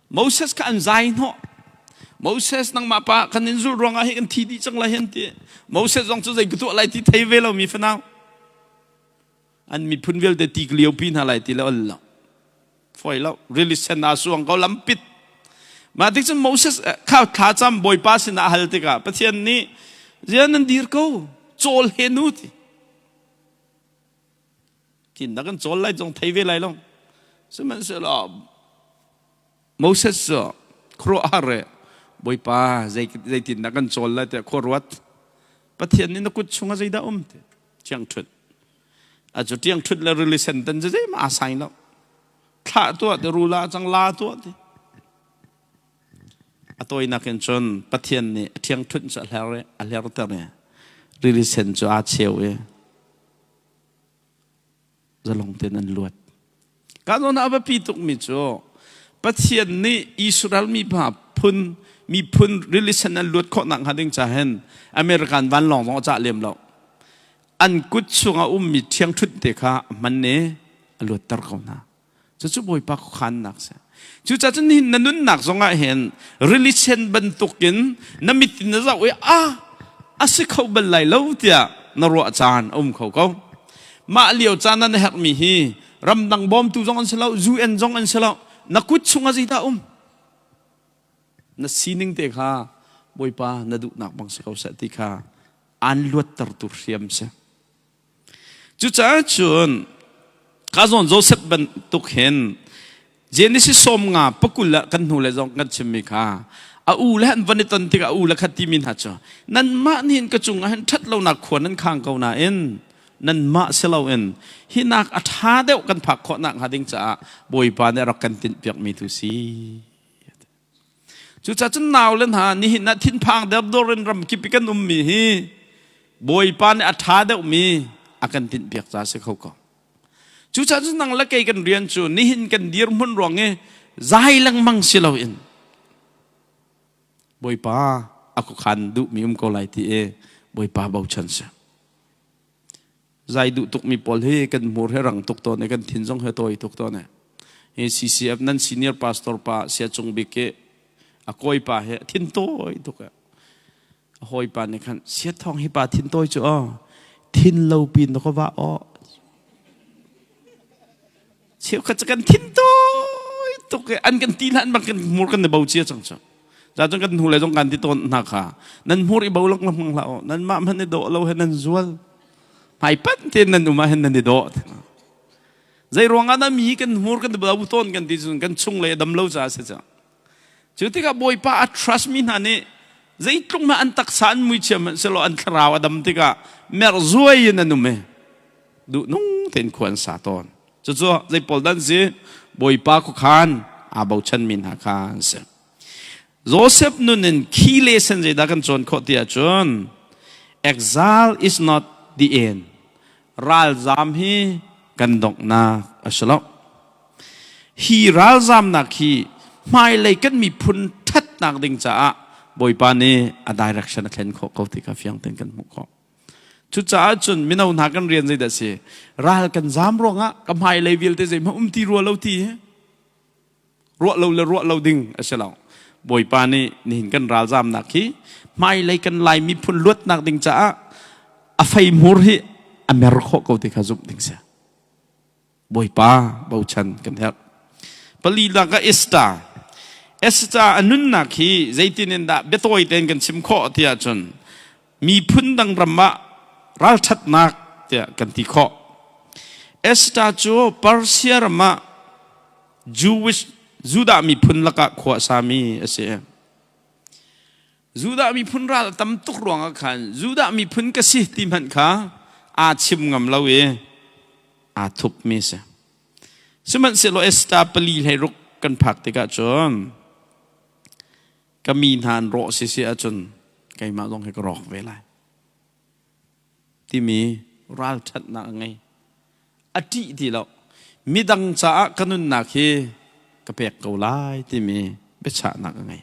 Moses kha an zai hnawh. Moses nangmah pa kan in zulh ruangah hi kan thi dih cang lai hen ti. Moses zong cu zei ka tuah lai ti thei ve lo mi fanau. An miphun vialte ti ka liopi hna lai ti le ol lo. Foi lo. Rili sen aa suang ko lampit. Mah tik cun Moses kha thlacam Bawipa sinah a hal tikah Pathian nih zian nan dir ko cawl he nu ti. Tin na kan cawl lai zong thei ve lai lo. Sihmanhsehlaw Moses cu khuaruahhar e Bawipa zeitin dah kan cawl lai tiah khua ruat. Pathian nih na kut chungah zeidah um ti. Ṭiangṭhut. A cu ṭiangṭhut le rili sen tan cu zeihmah aa sai lo. Thlah tuah ti rul ah cang la tuah ti. A tawinak in cun Pathian nih a ṭhiangṭhunh cu a hler i a hlerter i rili sen cu aa cheu i zalong tein an luat. Ka zawn ah a biapi tukmi cu Pathian nih Israel mi hna phun miphun rili sen an luat khawh nakhnga ding ca hin American vanlawng zong a cah lem lo. An kut chungah ummi ṭhiangṭhunh te kha a hman i a luatter ko hna. Cucu Bawipa khuakhannak si. Cucaah cun nihin na nunnak zongah hin rili sen bantukin na mit in na zoh i ah a si kho bal lai lo tiah na ruah caan a um kho ko. Mah lio caan ah na herhmi hi ramdang bawmtu zong an si lo, UN zong an si lo. Na kut chungah zeidah um? Na sining te kha Bawipa na duhnak bang si ko seh ti kha aan luattertu hriam si. Cucaah cun ka zawn Joseph bantuk hin Genesis 50 pakul ah kan hnu le zong kan chimmi kha a u le an van i ton tikah a u le kha timi hna cu nanmah nih hin ka cungah hin ṭhat lonak khua nan khang ko nain nanmah si loin hi nak a ṭha deuh kan phak khawh nak hnga ding caah Bawipa nih a rak kan tinhpiakmi tu si. Cucaah cun nau le hna nihin ah thinphang derdor in ramkip i kan ummi hi Bawipa nih a ṭha deuhmi a kan tinhpiak ca si kho ko. Cucaah cun nang le kei kan rian cu nihin kan dirhmun ruang i zai lengmang si loin Bawipa a khuakhan duhmi um ko lai ti i Bawipa bochan si. Zai duh tukmi pawl hi kan hmur he rang tuk tawn i kan thin zong he tawi tuk tawn i hi CCF nan senior pastor pa Sia Cung Bik hi a kawi pa he thin tawi tuk a hawi pa nih khan Sia Thawng hi pa thin tawi cu aw thin lo pin na ka va aw cheukhat cu kan thin tawi tuk i an kan ti hlan bang kan hmur kan i bo cia cang cu Ca cun kan hnu le zong kan ti tawn hna kha nan hmur i bo lengmang hlah u nan mah hmanh i dawh lo he nan zual hmaipat tein nan um ah hin nan i dawh zei ruangah dah mi kan hmur kan bo tawn kan ti cun kan chung le dam lo caah si cang cu tikah bawipa a trust mi hna nih zeitluk hmanh an taksa an muichia hmanh selaw an thlarau a dam tikah merh zuai in an um i duh nung tein khua an sa tawn cucu zei pawl dan si bawipa khuakhan aa bochan mi hna kha an si Joseph nun in khi le sen zeidah kan cawn khawh ti ahcun exile is not the end. Ralzam hi kan donghnak a si lo. Hi ralzamnak hi hmailei kan miphun ṭhatnak ding caah Bawipa nih a direction a thlen khawh ko ti kha fiang tein kan hmuh khawh. Cucaah cun mino hna kan rian zeidah si? Ral kan zaam ruangah ka hmailei vialte zeihmanh um ti rua lo ti hi ruah lo le ruah lo ding a si lo. Bawipa nih nihin kan ralzaamnak hi hmailei kan Lai miphun luatnak ding caah a feihmur hi a mer khawh ko ti kha zumh ding si. Bawipa bochan kan herh. Palinak ah Esther. Esther a nunnak hi zeitin in dah biatawi tein kan chim khawh ti ahcun miphun dang ram ah ralṭhatnak tiah kan ti khawh. Esther cu Persia ram ah Jewish Judah miphun lakah khua a sami a si. Judah miphun ral a tam tuk ruangah khan Judah miphun ka si ti hmanh kha aa chim ngam lo i aa thupmi a si. Sihmanhsehlaw Esther pali hlei ruk kan phak tikah cun ka mi hna an rawh si si ahcun keimah zong hi ka rawk ve lai timi ralṭhatnak a ngei. A ṭih ti lo. Midang caah ka nunnak hi ka pek ko lai timi biachahnak a ngei.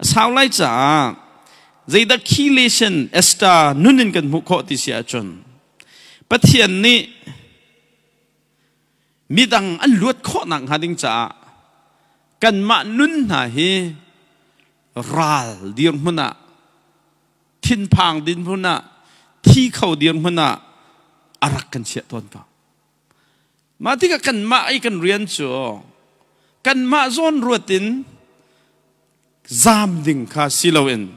A sau lai caah zeidah key lesson Esther nun in kan hmuh khawh ti si ahcun Pathian nih midang an luat khawh nak hnga ding caah kanmah nun hna hi ral dirhmun ah thinphang dirhmun ah thi kho dirhmun ah a rak kan chiah tawn ko. Mah tikah kanmah i kan rian cu kanmah zawn ruat in zaam ding kha si loin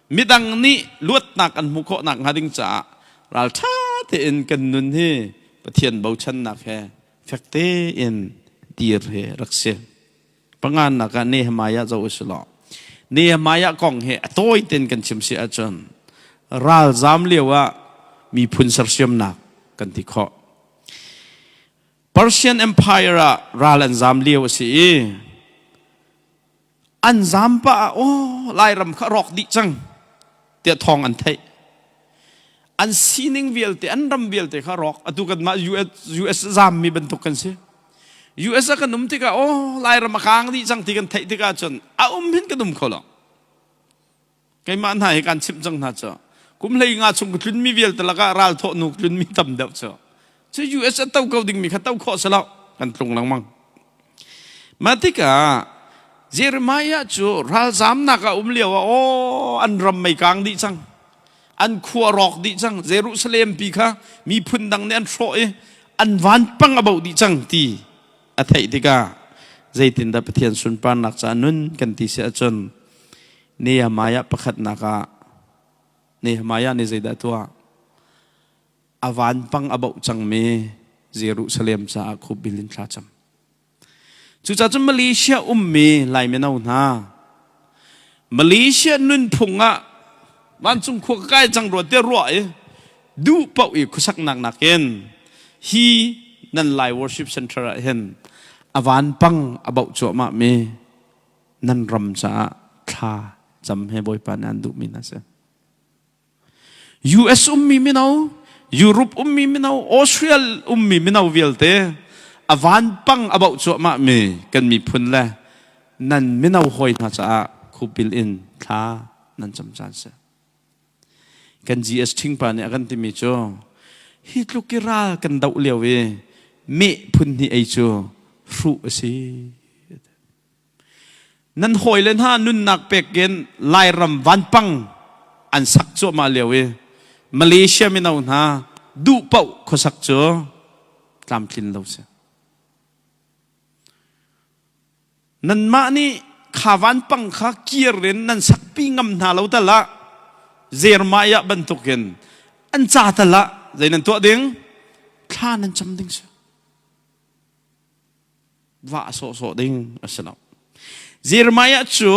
midang nih luatnak an hmuh khawh nakhnga ding caah ralṭha tein kan nun hi Pathian bochannak he fek tein dir hi rak si. Panganak ah Nehemiah zoh u sih law Nehemiah kong hi a tawi tein kan chim si ahcun ralzam lio ah miphun sersiamnak kan ti khawh. Persian Empire ah ral an zam lio a si i an zam pah ah aw Lairam kha rawk dih cang tiah thawng an theih. An sining vialte an ram vialte kha rawk atu kanmah US US zammi bantuk kan si. US ah kan um tikah aw Lairam a kaang dih cang ti kan theih tikah cun a um hin kan um kho lo. Keimah hna hi kan chimh cang hna cu kum hlei nga chung ka tlunmi vialte lakah ral thawh nu tlunmi tam deuh cu cu US a to ko dingmi kha to khawh si lo kan tlung lengmang. Mah tikah Jeremiah cu ralzamnak a um lio ah aw an ram mei kaang dih cang an khua rawk dih cang Jerusalem pi kha miphun dang nih an hrawh i an vanpang a boh dih cang ti a theih tikah zeitindah Pathian sunparnak ca nun kan ti si ahcun Nehemiah pakhatnak ah Nehemiah nih zeidah a tuah? A vanpang a boh cangmi Jerusalem caah khupbil in thla cam. Cucaah cun Malaysia ummi Lai mino hna Malaysia nunphung ah vancung khua ka kai cang rua tiah ruah i duh paoh i khuasaknak nakin hi nan Lai worship center ah hin a vanpang a boh cuahmah mi nan ram caah thla cam he Bawipa nih an duhmi hna si. US ummi mino, Europe ummi mino, Australia ummi mino vialte a vanpang a bauh cuahmah mi kan miphun le nan mino hawi hna caah khupil in thla nan cam caan si. Kan GS ṭhingpa nih a kan timi cu hi tluk i ral kan doh lio i meh phun hnih ei cu hruh a si. Nan hawile hna nunnak pek in Lairam vanpang an sak cuahmah lio i Malaysia mino hna duh paoh khuasak cu tlamtlin lo si. Nanmah nih kha vanpang kha kir in nan sakpi ngam hna lo tal ah Jeremiah bantukin an ca tal ah zei nan tuah ding? Thla nan cam ding si. Vah sawhsawh ding a si lo. Jeremiah cu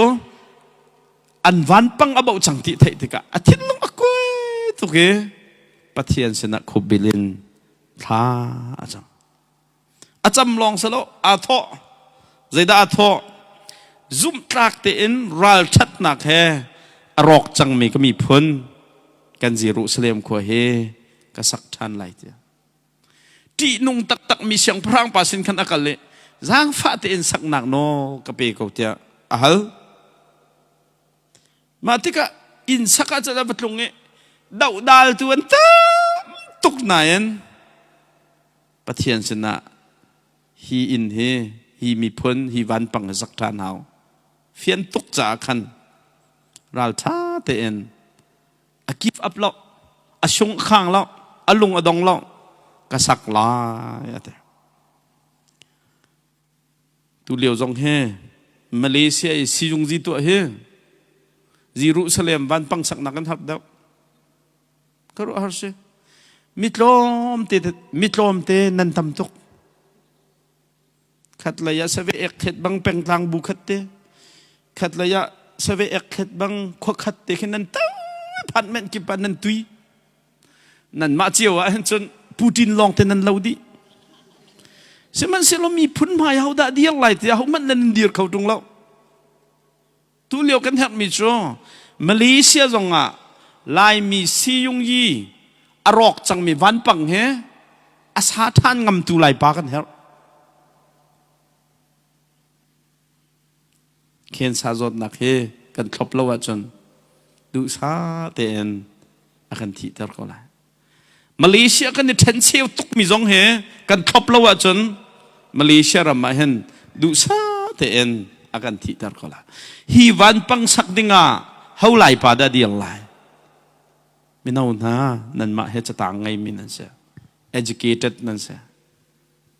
an vanpang a bauh cang ti theih tikah a thinlung a kuai tuk i Pathian sinah khupbil in thla a cam. A cam lawng si lo, aa thawh. Zeidah aa thawh? Zumhtlak tein ralṭhatnak he a rawk cangmi ka miphun kan Jerusalem khua hi ka sak ṭhan lai tiah. Ṭihnung taktakmi siangpahrang pa sin khan a kal i zaangfah tein saknak nawl ka pe ko tiah a hal. Mah tikah inn sak ah cun a va tlung i. Dohdaltu an tam tuk nain Pathian sinah hi inn hi hi miphun hi vanpang hi sak ṭhan hau. Fian tuk caah khan ralṭha tein a give up lo, a sung a khang lo, a lung a dong lo, ka sak lai a ti. Tu lio zong hi Malaysia i sizungzi tuah hi Jerusalem vanpang saknak an harp deuh. Ka ruah har si. Mi tlawmte mi tlawmte nan tam tuk. Khat lei ah save ek thlet bang pengtlang bu khat te. Khat lei ah save ek thlet bang khua khat te khin nan tam phan men kip ah nan tui. Nan mah cio ah hin cun Putin lawng te nan lo dih. Sihmanhsehlaw miphun hmai ho dah dir lai tiah hohmanh nan dir kho ṭung lo. Tu lio kan herhmi cu Malaysia zong ah Laimi siyungyi a rawk cangmi vanpang he a sa ṭhan ngamtu Laipa kan herh. Cancer zawtnak hi kan thlop lo ahcun duhsah tein a kan thihter ko lai. Malaysia kan i ṭhencheu tukmi zong hi kan thlop lo ahcun Malaysia ram ah hin duhsah tein a kan thihter ko lai. Hi vanpang sak dingah ho lai pa dah dir lai? Mino hna nanmah he catang ngeimi nan si. Educated nan si.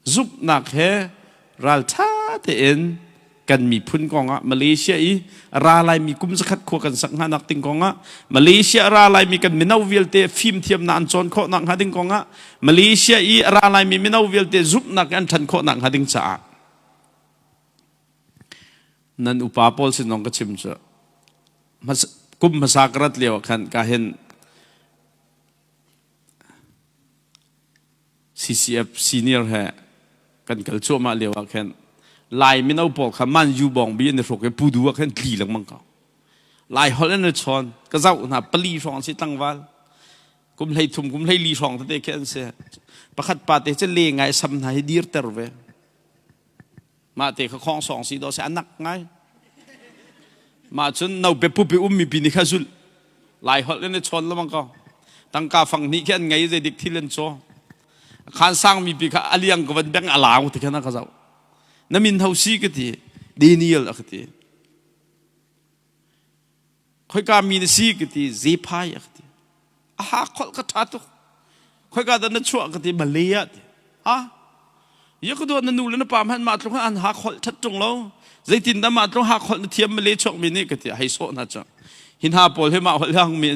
Zumhnak he ralṭha tein kan miphun kongah Malaysia i ra laimi kum zakhat khua kan sak hnga nak ding kongah Malaysia ra laimi kan mino vialte fimthiamnak an cawn khawh nak hnga ding kongah Malaysia i ra laimi mino vialte zumhnak an ṭhan khawh nak hnga ding caah nan upa pawl sin zong ka chim cu kum hmasa ka rat lio ah khan ka hin CCF senior he kan kal cuahmah lio ah khin Lai mino pawl kha man yu bawng bi an i hruk i pudu ah khin tli lengmang ko. Lai holh an i chawn ka zoh hna pali hrawng si tlangval kum hlei thum kum hlei li hrawng tete khi an si pakhat pa te cu le ngai sam hna hi dirter ve Mah te kha khong song si do se anak ngai. Mah cun no pe pupi ummi pi nih kha zulh. Lai holh in i chawn lamang ko. Tangka fang hnih khi an ngei zei dik thil an caw. Khan sang mi pi kha aliang ka van beng alau ti khan ka zoh. Na min ho si ka ti. Daniel a ka ti. Khoika mi na si ka ti. Zephai a ka ti. A ha kholh ka ṭha tuk. Khoika dah na chuah ka ti Malay ah ti. Ha? Ya ka dawt na nu le na pa hmanh mah tluk an ha kholh ṭhat ṭung lo. Zeitin dah mah tluk ha kholh na thiam Malay chuak mi nih ka ti hei sawh hna cu. Hi hna pawl hi mah holh he hang mi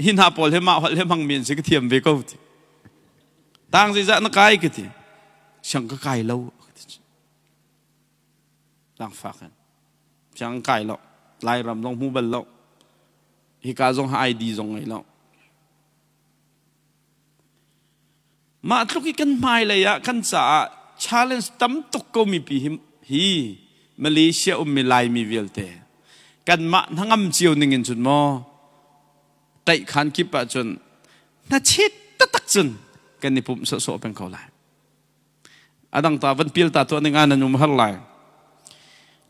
hi hna pawl hi mah holh he hmang mi an si ka thiam ve ko ti. Tang zeizah na kai ka ti. Siang ka kai lo ka ti. Langfak in. Siang kai lo. Lairam zong hmu bal lo. Hika zong ha ID zong ngei lo. Mah tluk i kan hmailei ah kan caah challenge tam tuk ko mipi hi, hi Malaysia ummi Laimi vialte kanmah hnangam cio ning in cun maw taihkhan kip ah cun hnachet taktak cun kan i pumh sawhsawh peng ko lai. A dang ta van pial ta tuah ning ah nan um har lai.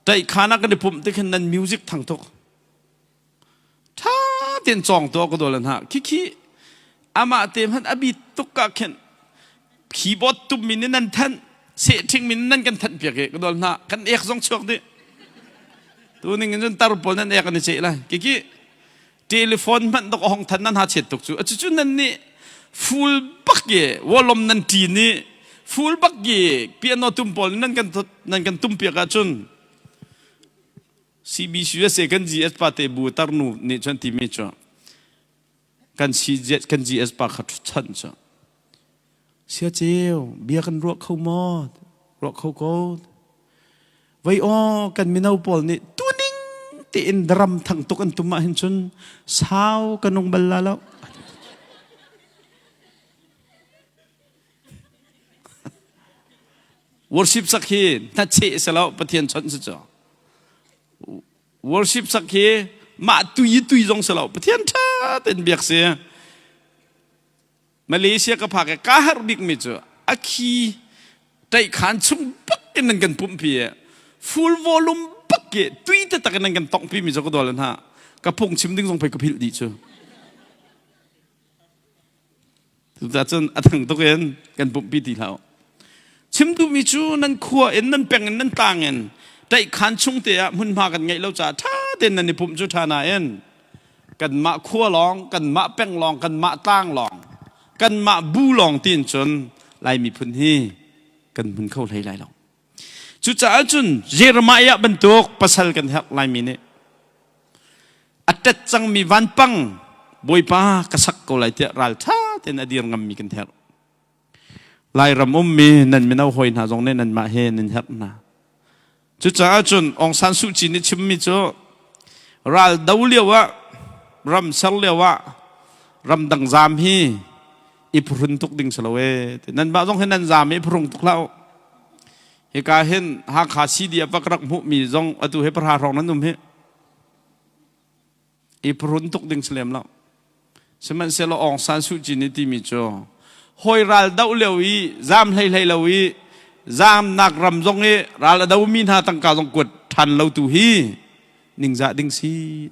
Taihkhan ah kan i pumh ti khin nan music thang tuk. Ṭha tein cawng tuah ka dawl hna. Khikhi amah te hmanh a bi tuk ah khin keyboard tum min in nan thanh seh ṭhing min nan kan thanh piak i ka dawl hna kan ek zong chuak dih tu ning in cun tar pawl nan ek an i ceh lai kiki telephone hmanh dok hong than nan ha chet tuk cu acu cu nan nih full bak ye wolom nan ṭi nih full bak ye piano tum pawl nan kan nan kan tum piak ahcun CBCUSA kan GS pa te bu tarnu nih cun timi cu kan CGS kan GS pa kha chan cu sia ceu bia kan ruah kho maw ruah kho ko vei aw kan mino pawl nih tuning tein dram thang tuk an tum ah hin cun sau ka nung bal la lo Worship sak hi hnacheh si lo Pathian chawnh si cu. Worship sak hi mah tui tui zong si lo Pathian ṭha tein biak si. Malaysia ka phak i ka harh bikmi cu a khi ṭaihkhan chung bak in nan kan pumhpi i full volume bak i tui taktak in nan kan tonghpi mi cu ka dawl hna. Ka phungchim ding zong pei ka philh dih cu. Cucaah cun a thang tuk in kan pumhpi ti hlah u. Chim duhmi cu nan khua in nan peng in nan tlang in ṭaihkhan chung te ah hmunhma kan ngeih lo caah ṭha tein nan i pumh cu ṭha nain kanmah khua lawng, kanmah peng lawng, kanmah tlang lawng, kanmah bu lawng tiin cun Lai miphun hi kan hmun kho hlei lai lo. Cucaah cun Jeremiah bantuk pasal kan herh Laimi nih. A ṭet cangmi vanpang Bawipa ka sak ko lai tiah ralṭha tein a dir ngammi kan herh. Lairam ummi nan mino hawi hna zong nih nanmah he nan herh hna. Cucaah cun Aung San Suu Kyi nih chimmi cu ral do lio ah ram ser lio ah ramdang zaam hi i phuhrun tuk ding si lo ee. Nanmah zong hi nan zaam i phuhrung tuk hlah u. Hika hin Hakha CDF ah ka rak hmuhmi zong atu hi pahra hrawng nan um hi. I phuhrun tuk ding si lem lo. Sihmanhsehlaw Aung San Suu Kyi nih timi cu hawi ral doh lio i zaam hlei hlei lo i zaamnak ram zong i ral a domi hna tangka zong kuat ṭhan lo tu hi ningzah ding si.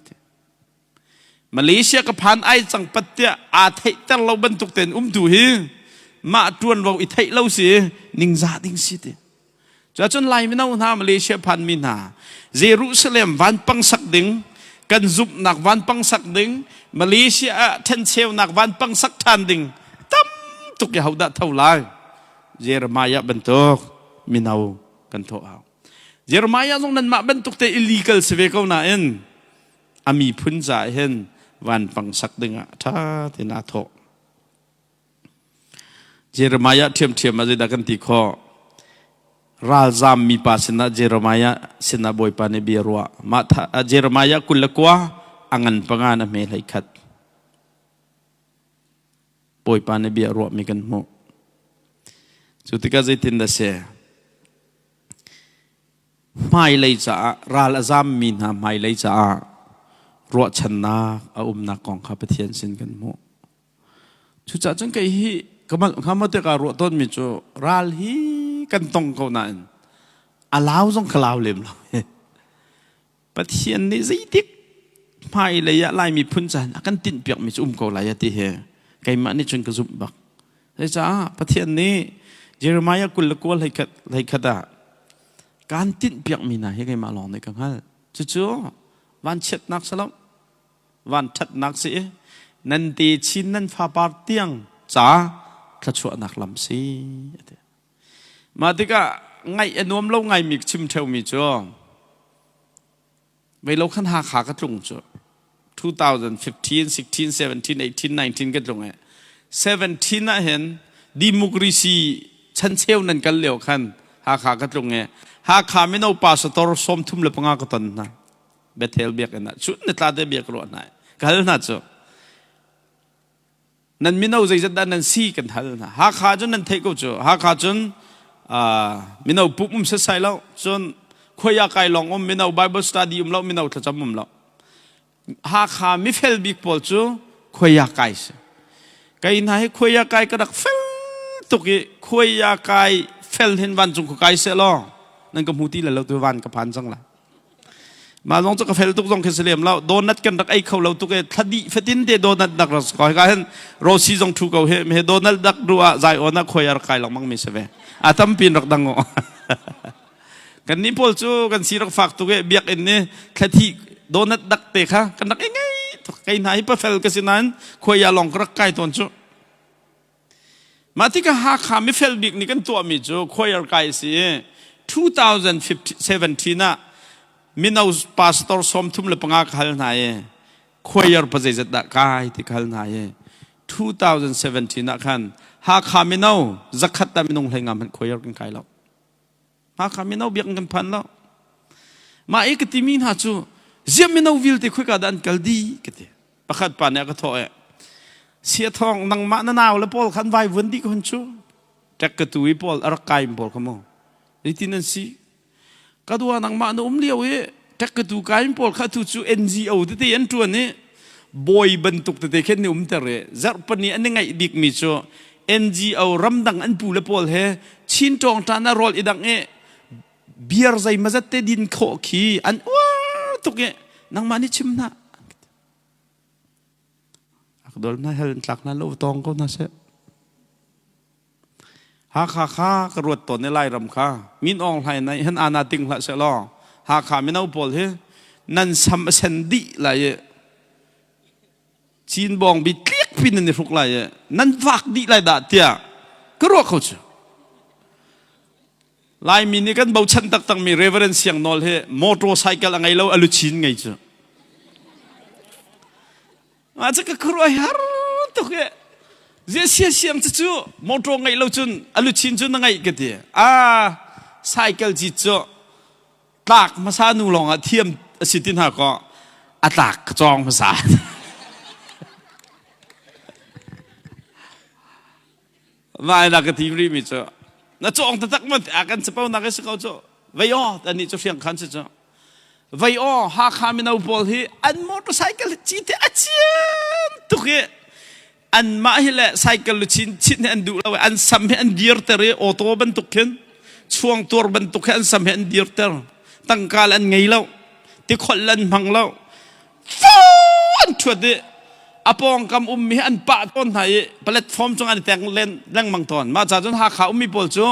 Malaysia ka phan ai cang pat tiah aa theihter lo bantuk tein um tu hi mah ṭuanvo i theih lo si ningzah ding si ti. Cuacun Lai mino hna Malaysia phanmi hna Jerusalem vanpang sak ding kan zumhnak vanpang sak ding Malaysia ah ṭhencheunak vanpang sak ṭhan ding tam tuk i hodah tho lai Jeremiah bantuk mino kan thawh hau Jeremiah zong nanmah bantuk te illegal si ve ko nain a miphun caah hin vanpang sak ding ah ṭha tein aa thawh Jeremiah ṭhiamṭhiam ah zeidah kan ti khawh? Ralzaam mipa sinah Jeremiah sinah Bawipa nih bia ruah. Mah Jeremiah 29 a ngan panga na hme hlei khat. Bawipa nih bia ruahmi kan hmuh. Cu tikah zeitin dah si? Hmailei caah ral a zammi hna hmailei caah ruahchannak a umnak kong kha Pathian sin kan hmuh. Cucaah cun kei hi ka malh hnga maw tiah kaa ruah tawnmi cu ral hi kan tong ko nain a lau zong ka lau lem lo. Pathian nih zeitik hmailei ah Lai miphun caan a kan tinhpiakmi cu um ko lai a ti hi keimah nih cun ka zumh bak. Zeicah Pathian nih Jeremiah 29 hlei khat ah kaan tinhpiakmi hna hi keimah lawng nih ka hngalh. Cucu vanchiatnak si lo, vanṭhatnak si i nan techin nan fapar tiang ca thluachuahnak lam si a ti. Mah tikah ngaih a nuam lo ngaimi chim ṭheumi cu vei lo khan Hakha ka tlung cu 2015, 16, 17, 18, 19 ka tlung i 17 ah hin democracy chancheu nan kal lio khan Hakha ka tlung i Hakha mino pastor 35 ka ton hna. Bethel biakinn ah chun ni tla te bia ka ruah hna ka hal hna cu nan mino zeizat dah nan si kan hal hna Hakha cun nan theih ko cu Hakha cun mino pumh um setsai lo cun khuaya kai lawng um mino Bible study um lo mino thlacam um lo Hakha mifel bik pawl cu khuaya kai si kai hna hi khuaya kai ka rak fel tuk i khuaya kai fel hin vancung khu kai se law nan ka hmu ti le lo tu van ka phan cang la Mah zong cu ka fel tuk zong khi si lem lo. Donut kan rak ei kho lo tuk e. Thla dih fatin te donut dak rak ko. Hika hin Rosi zong thu ko he. He donut dak ru ah zai on ah khoi ar kai lengmang mi si ve. A tampi in rak dang o. Kan ni pawl cu kan si rak fak tuk e. Biakinn ni thlathi donut dak te kha kan rak ei ngai tuk. Kei hna hi pafel ka si nain khuai ah long ka rak kai tawn cu. Mah tikah Hakha mifel bik nih kan tuahmi cu choir kai a si i 2017 ah mino pastor 35 ka hal hna i choir pa zeizat dah kai ti ka hal hna i 2017 ah khan Hakha mino zakhat dah minung hlei nga hmanh choir kan kai lo. Hakha mino biakinn kan phan lo. Mah i ka timi hna cu ziah mino vialte khoika dah an kal dih ka ti. Pakhat pa nih a ka thawh i sia thawng nangmah na nau le pawl khan vai vuan dih ko hun cu. Tek ka tu i pawl a rak kai pawl kha mu. Zeitin an si? Ka dua nangmah na um lio i tek ka tu kai pawl kha tu cu NGO tete an ṭuan i bawi bantuk tete khin ni umter i zarhpani an i ngaih bikmi cu NGO ramdang an pu le pawl he Chin ṭawngṭan ah rawl i dangh i beer zeimazat te din khawh khi an uar tuk i nangmah nih chim hna. Ak dol hna hel in tlak hna lo tawng ko hna seh. Hakha kha ka ruat tawn i Lairam kha Min Aung Hlaing nih hin ana ting hlah sehlaw Hakha mino pawl hi nan sam a sen dih lai i Cin bawngbi tlik pin nan i hruk lai i nan vak dih lai dah tiah ka ruah kho cu. Laimi nih kan bochan taktakmi Reverend Siang Nawl hi motorcycle a ngei lo a luchin ngei cu. Mah cu ka khuaruah har tuk i zia sia siang cu cu motor ngeih lo cun a luchin cu na ngeih ka ti. Ah cycle cit cu tlak hmasa nu lawng ah thiam a si ti hna kaw a tlak ka cawng hmasa. Mah na ka tim rih mi cu na cawng taktak ma a kan capo nak si ko cu vei aw ani cu hriang khan si cu vei aw Hakha mino pawl hi an motorcycle ci te a ciam tuk i anmah hi le cycle luchin chit hi an duh lo i an sam hi an dirter i auto bantuk khin chuang tuar bantuk hi an sam hi an dirter tangka le an ngei lo tikholh le an hmang lo an ṭhuat i a pawngkam ummi hi an pah tawn hna i platform cung an i teng len lengmang tawn mah ca cun Hakha ummi pawl cu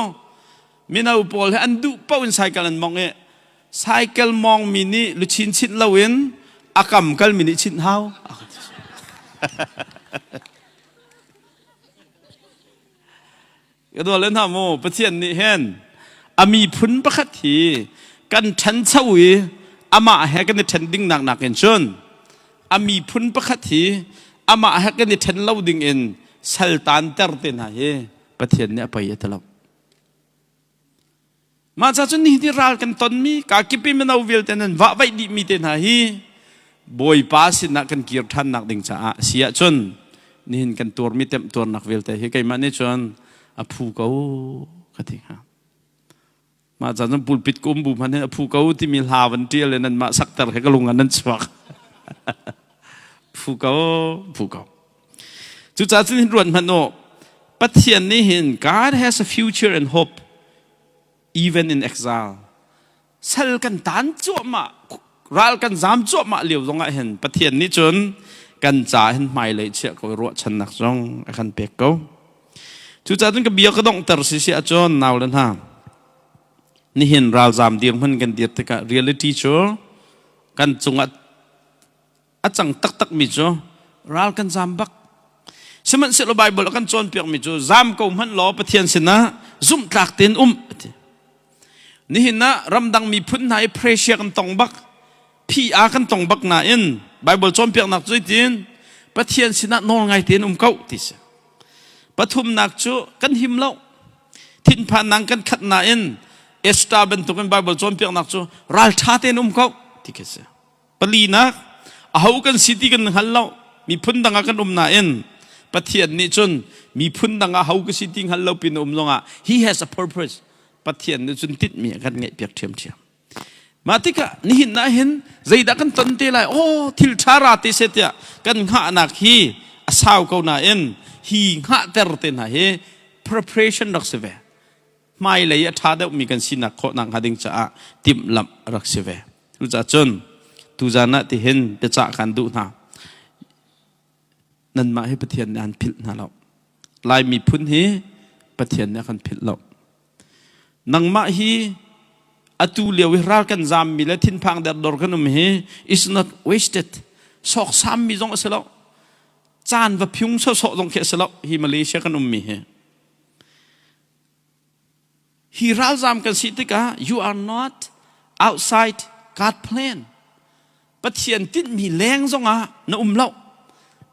mino pawl hi an duh paoh in cycle an mong i cycle mawngmi nih luchin chinh loin a kam kalmi nih chinh hau. Ka dawt le hna mu Pathian nih hin a miphun pakhat hi kan ṭhancho i amah he kan i ṭhen ding nak nakin cun a miphun pakhat hi amah he kan i ṭhen lo ding in saltan ter te hna hi Pathian nih a pei a ti lo. Mah ca cun nihin ral kan tonmi kakip i mino vialte nan vahvaih dihmi te hna hi Bawipa sinah kan kir ṭhannak ding caah a si ahcun nihin kan tuarmi temhtuarnak vialte hi keimah nih cun a phu ko ka ti hnga. Mah ca cun pulpit ka um bu hmanh hin a phu ko timi hla van ṭial in nanmah sakter he ka lung ah nan chuak. phu ko, phu ko. Cucaah cun hin ruat hmanh u. Pathian nih hin God has a future and hope even in exile. Sal kan tan cuahmah, ral kan zam cuahmah lio zongah hin Pathian nih cun kan ca hin hmailei chiah ko ruahchannak zong a kan pek ko. Cucaah cun ka bia ka donghter si si ahcun nau le hna nihin ralzam dirhmun kan dir tikah reality cu kan cungah a cang taktakmi cu ral kan zam bak. Sihmanhsehlaw Baibal a kan cawnpiakmi cu zam ko hmanh law Pathian sinah zumhtlak tein um ati. Nihin ah ramdang miphun hna i pressure kan tong bak, PR kan tong bak nain Baibal cawnpiaknak cu zeitin Pathian sinah nawl ngai tein um ko ti si. Pathumnak cu kan him lo. Thinphannak kan khat nain Esther bantukin Baibal cawnpiaknak cu ralṭha tein um ko ti khi si. Palinak, aho kan si ti kan hngal lo. Miphun dang ah kan um nain Pathian nih cun miphun dang ah ho ka si ti hngal lo pin um zongah he has a purpose. Pathian nih cun tinhmi a kan ngeihpiak ṭhiamṭhiam. Mah tikah nihin ah hin zeidah kan ton te lai? Oh, thil ṭha ra te seh tiah kan hngahnak hi a sau ko nain hi hngahter te hna hi preparation rak si ve. Hmailei a ṭha deuhmi kan sinak khawh nakhnga ding caah timhlamh a rak si ve. Cucaah cun tuzan ah tihin biacah kan duh hna. Nanmah hi Pathian nih an philh hna lo. Lai miphun hi Pathian nih a kan philh lo. Nangmah hi atu lio i ral kan zammi le thinphang derdor kan um hi is not wasted. Sawksammi zong a si lo. Caan va phiung sawsawh zong khi a si lo. Hi Malaysia kan ummi hi. Hi ralzam kan si tikah you are not outside God plan. Pathian tinhmi leng zongah na um lo.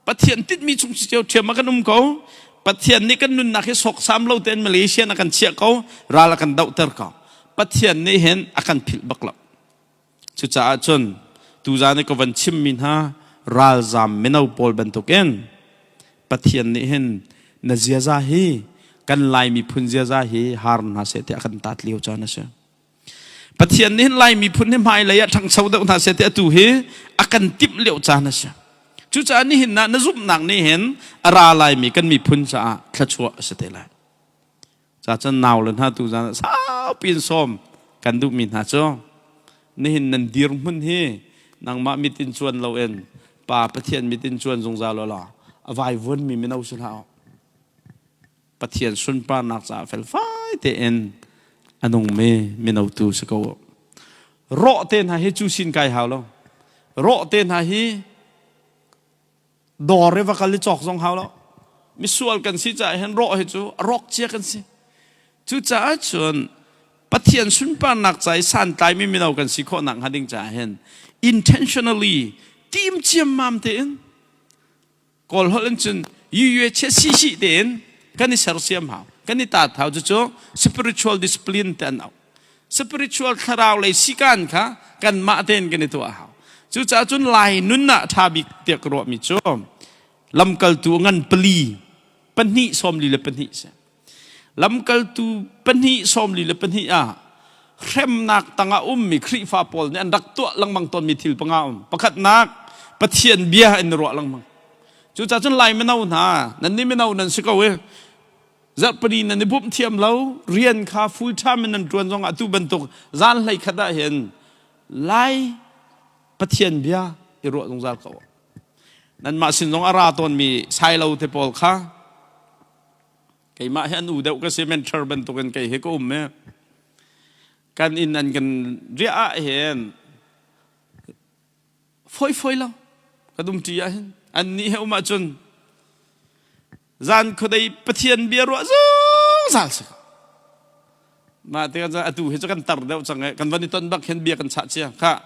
Pathian tinhmi chung cio ṭhiam ah kan um ko. Pathian nih kan nunnak hi sawksam lo tein Malaysia na kan chiah ko, ral a kan dohter ko. Pathian nih hin a kan philh bak lo. Cucaah cun tuzaan i ka van chimmi hna ralzam mino pawl bantukin Pathian nih hin na ziaza hi kan Lai miphun ziaza hi har hna seh tiah a kan taat lio caan a si. Pathian nih hin Lai miphun hi hmailei ah ṭhangcho deuh hna seh tiah atu hi a kan timh lio caan a si. Cucaah nihin ah na zumhnak nih hin a ra laimi kan miphun caah thluachuah a si te lai. Cacun nau le hna tu zan saupi in sawm kan duhmi hna cu nihin nan dirhmun hi nangmah mit in cuan loin Pa Pathian mit in cuan zungzal law a vaivuanmi mino si hlah. Pathian sunparnak caah felfai tein a nungmi mino tu si ko. Rawh te hna hi cu sin kai hau lo. Rawh te hna hi dawr i va kal i cawk zong hau lo. Misual kan si caah hin rawh hi cu a rawk cia kan si. Cucaah cun Pathian sunparnak ca i santlaimi mino kan si khawh nak hnga ding caah hin intentionally tim ciammam tein Kawl holh in cun yue che si si tein kan i sersiam hau kan i taat hau cucu spiritual discipline te an auh spiritual thlarau lei sikan kha kanmah tein kan i tuah hau cucaah cun lai nun ah ṭha bik tiah ka ruahmi cu lamkaltu ngan pali pahnih sawmli le pahnih si Lamkaltu pahnih sawmli le pahnih ah hremnak tangah ummi Khrihfa pawl nih an rak tuah lengmang tawnmi thil panga um. Pakhatnak, Pathian bia in ruah lengmang. Cucaah cun Lai mino hna, nan nih mino nan si ko i zarhpini nan i bumh thiam lo, rian kha full time in nan ṭuan zongah atu bantuk zan hlei khat ah hin Lai Pathian bia i ruah zungzal ko. Nanmah sin zong a ra tawnmi sailo te pawl kha Keimah hi an u deuh ka si mentor bantukin kei hi ka um i kan inn an kan riah ah hin foi foi lo ka dum ṭi ah hin an nih he um ahcun zan khuadei Pathian bia ruah zungzal si mah tikah atu hi cu kan tar deuh cang i kan van i ton bak hin bia kan chah cia kha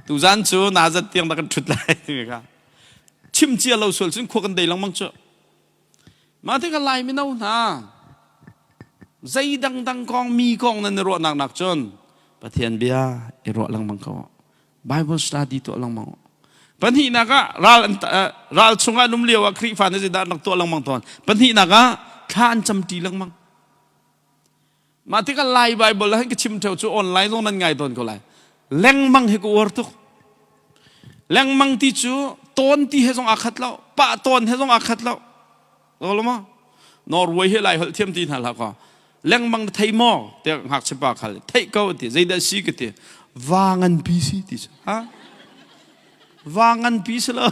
tuzan cu nazat tiang dah kan ṭhut lai timi kha chim cia lo sual cun khua kan dei lengmang cu Mah tikah Lai mino hna zei dangdang kong mi kong nan i ruahnak nak cun Pathian bia i ruah lengmang ko. Bible study tuah lengmang. Pahnihnak ah ral an ral chungah an um lio ah Khrihfa nih zeidah an rak tuah lengmang tawn. Pahnihnak ah thla an camṭi lengmang. Mah tikah Lai Bible ah ka chim theo cu online zong nan ngai tawn ko lai. Lengmang hi ka uar tuk. Lengmang ti cu tawn ti he zong aa khat lo, pah tawn he zong aa khat lo. Lo ma? Norway hi Lai holh thiam ti hna hlah kaw. Lengmang na thei maw? Tiah ngakchia pa khal theih ko ti zeidah si ka ti. Va nganpi si ti cu. Ha? Va nganpi si lo.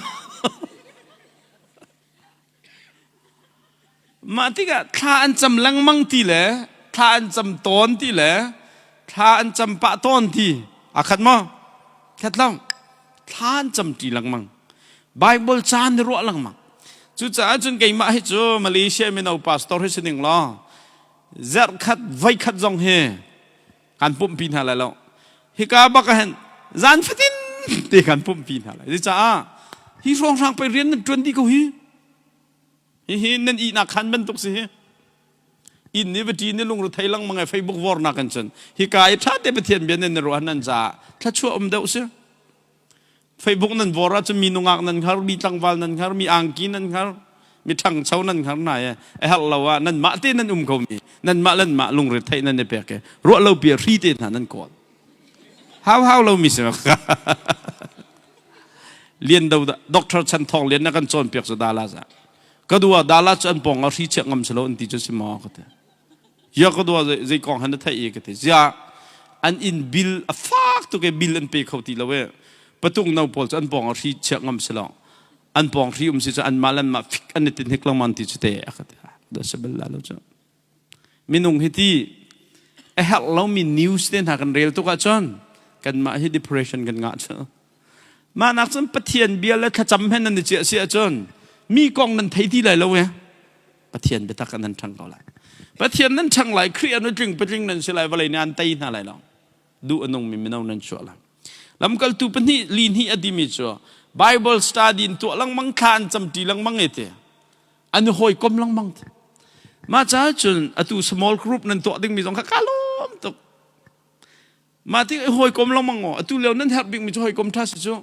Mah tikah thla an cam lengmang ti le thla an cam tawn ti le thla an cam pah tawn ti aa khat maw? Khat lo. Thla an cam ṭi lengmang. Bible ca ni ruah lengmang. Cucaah cun keimah hi cu Malaysia mino pastor hi si ning law zarh khat voi khat zong hi kan pumhpi hna lai lo. Hika bak ah hin zan fatin te kan pumhpi hna lai. Cucaah hi hrawnghrang pei rian nan ṭuan dih ko hi. Hihi nan ihnak khan bantuk si hi. Inn i vati ni lungru thei lengmang e Facebook vornak in cun hika i ṭha te Pathian bia nan ruah nan caah thluachuah um deuh si. Facebook nan vor ahcun mi nungak nan hngar, mi tlangval nan hngar, mi angki nan hngar, mi ṭhangcho nan hngar hna i a herh lo ah nanmah te nan um ko mi nanmah le nanmah lungre theih nan i pek i ruah lo pi hri te hna nan kawl. Hau hau lo mi si Lian do Doctor Chan Thawng Lian na kan cawnpiak cu Dallas ah. Ka dua Dallas cu an pawng ah hri chiah ngam si lo an ti cu si maw ka ti. Ya ka dua zei kong han na theih i ka ti. Zia an inn bill a fak tuk i bill an pe kho ti lo i patung no pawl cu an pawng ah hri chiah ngam si lo. An pawng hri um si cu anmah le anmah fik an i tin hik lengmang ti cu te a ka ti. Da sebel la lo cu. Minung hi ti a herh lomi news te hna kan rel tuk ahcun kanmah hi depression kan ngah cu. Mah nak cun Pathian bia le thlacam he nan i ciah si ahcun mi kong nan thei ti lai lo e. Pathian biatak nan ṭhang ko lai. Pathian nan ṭhang lai, Khrih an tling patling nan si lai, vawlei nih an tei hna lai lo. Duh a nungmi mino nan chuah lai. Lamkaltu pahnih li hnih a timi cu Bible study in tuah lengmang thla an camṭi lengmang e ti. An i hawikom lengmang. Mah caah cun atu small group nan tuah dingmi zong kha ka lawm tuk. Mah ti i hawikom lengmang aw atu lio nan herh bikmi cu hawikom ṭha si cu.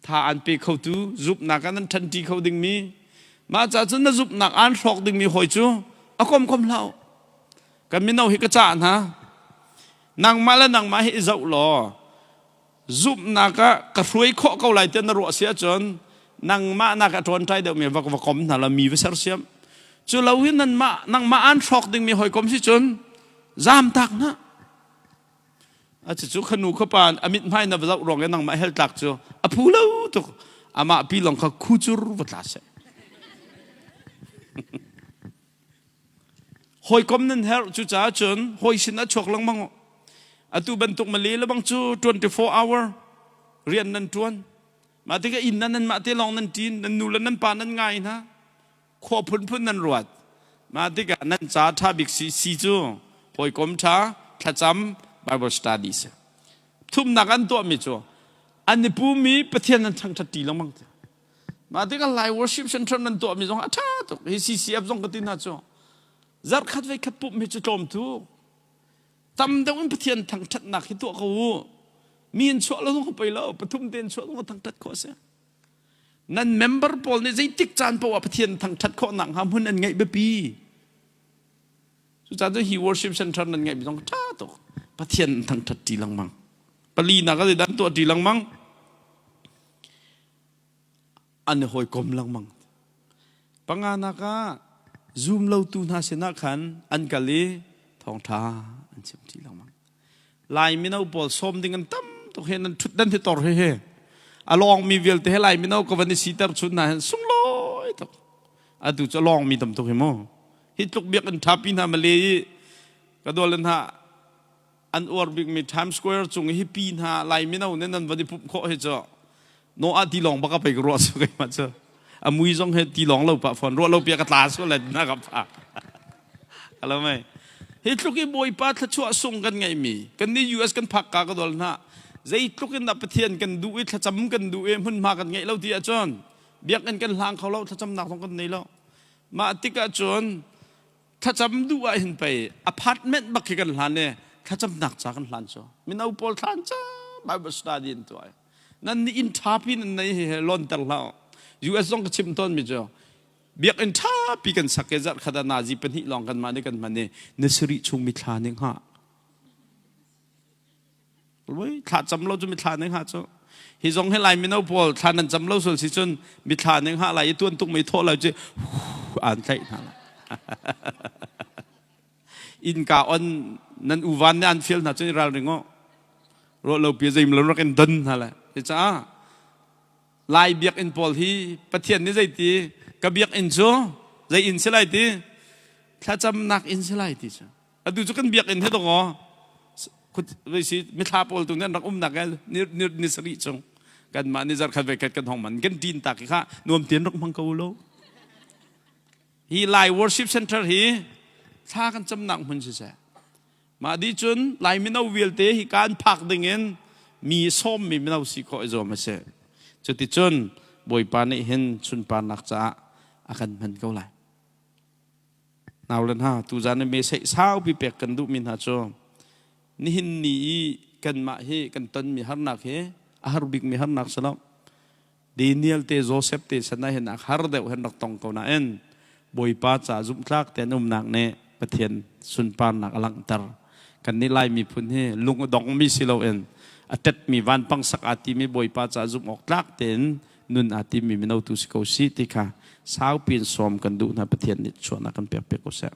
Tha an pe khotu zumhnak ah nan ṭhanṭi kho dingmi mah caah cun na zumhnak aan hrawk dingmi hawi cu a kom kom hlah u. Kan mino hi ka cah hna. Nangmah le nangmah hi i zoh law zumhnak ah ka hruai khawh ko lai tiah na ruah si ahcun nangmah nak a ṭawnṭai deuhmi va va kom hna la mi va sersiam cu lo hin nanmah nangmah aan hrawk dingmi hawikom si cun zaam tak hna a cu khanu khapa a mit hmai na va zoh ruang i nangmah hel tlak cu a phu lo tuk amah pi lawng kha khucur va tla seh. Hawikom nan herh cucaah cun hawi sin ah chuak lengmang u. Atu bantuk mali le bang cu 24 hour rian nan tuan. Mah tikah inn ah nanmah te lawng nan ṭin, nan nu le nan pa nan ngai hna. Khua phunphun nan ruat. Mah tikah nan ca ṭha bik si, si cu hawikom ṭha, thlacam, Bible study si. Thumnak an tuahmi cu an i pumi Pathian nan thangṭhat ṭi lengmang ti. Mah tikah Lai worship center nan tuahmi zong a ṭha tuk. Hi CCF zong ka ti hna cu. Zarhkhat voi khat pumh hi cu tlawm tuk. Tam deuh in Pathian thangṭhatnak hi tuah ko u. Mi in chuah lo zong ka poi lo. Pathum te in chuah zong ka thangṭhat khawh a si. Nan member pawl nih zeitik caan paoh ah Pathian thangṭhat khawhnak hnga hmun an ngeih biapi. Cucaah cu hi worship center nan ngeihmi zong ṭha tuk. Pathian thangṭhat ṭi lengmang. Pali nak a dan tuah ṭi lengmang. An i hawikom lengmang. Panganak ah zum lotu hna sinah khan an kal i thawngṭha an chim ṭi lengmang. Lai mino pawl sawm ding an tam tuk he nan ṭhutdan hi tor he he a lawngmi vialte he Lai mino ka van i siter chun hna hin sunglawi tuk. Atu cu a lawngmi tam tuk hi mu. Hi tluk biakinn ṭhapi hna male i ka dawlen hna an uar bikmi Times Square cung i hi pi hna Lai mino nih nan van i pumh khawh hi cu no ah tilawng bak a pei ka ruah su keimah cu a mui zong he tilawng lo pah fawn ruah lo pia ka tla su le na ka pha alo mei hi tluk i bawipa thluachuah sung kan ngeihmi kan ni US kan phak ka ka dol hna zeitluk in dah Pathian kan duh i thlacam kan duh i hmunhma kan ngeih lo ti ahcun biakinn kan hlang kho lo thlacamnak zong kan nei lo Mah tikah cun thlacam duh ah hin pei apartment bak khi kan hlan i thlacamnak ca kan hlan cu mino pawl thlan ca Bible study in tuah nan nih inn ṭha pi nan nei he lonter hlah US zong ka chim tawn mi cu biakinn ṭha pi kan sak i zarh khat ah nazi pahnih lawng kan mah nih kan hman i na sarih chung mithla nih hngah Thla cam lo cu mithla ning ha cu. Hi zong hi lai mino pawl thla nan cam lo sul si cun mithla ning ha lai i tuan tuk mei thawh lo cu an tlaih hna lai. Innka on nan uvan nih an fial hna cun i ralring u. Ruah lo pi zeim lo rak in don hna lai. Cucaah Lai biakinn pawl hi Pathian nih zeiti ka biakinn cu zei inn si lai ti thlacamnak inn si lai ti cu. Atu cu kan biakinn hi dawkaw si mithla pawl tu nih an rak umnak ni ni sarih chung kanmah ni zarkhat voi khat kan hong man kan ṭin tak kha nuam tein rak hmang ko lo. Hi Lai Worship Center hi thla kan camnak hmun siseh. Mah di cun Lai mino vialte hi kan phak ding in mi sawmmi mino si khawh i zuam a si. Cuticun Bawipa nih hin sunparnak caah a kan hman ko lai. Naule hna, tuzan i message saupi pek kan duhmi hna cu nihin ni i kanmah hi kan tonmi harnak hi a har bikmi harnak si lo. Daniel te Joseph te san ah hin a har deuh hen rak tong ko nain Bawipa ca zumhtlak te an umnak nih Pathian sunparnak a langhter. Kan nih Lai miphun hi lung a dongmi si loin a tetmi vanpang sak aa timi Bawipa ca zumh awk tlak tein nun aa timmi mino tu si ko si ti kha saupi in sawm kan duh hna Pathian nih chuahnak kan pek piak ko seh.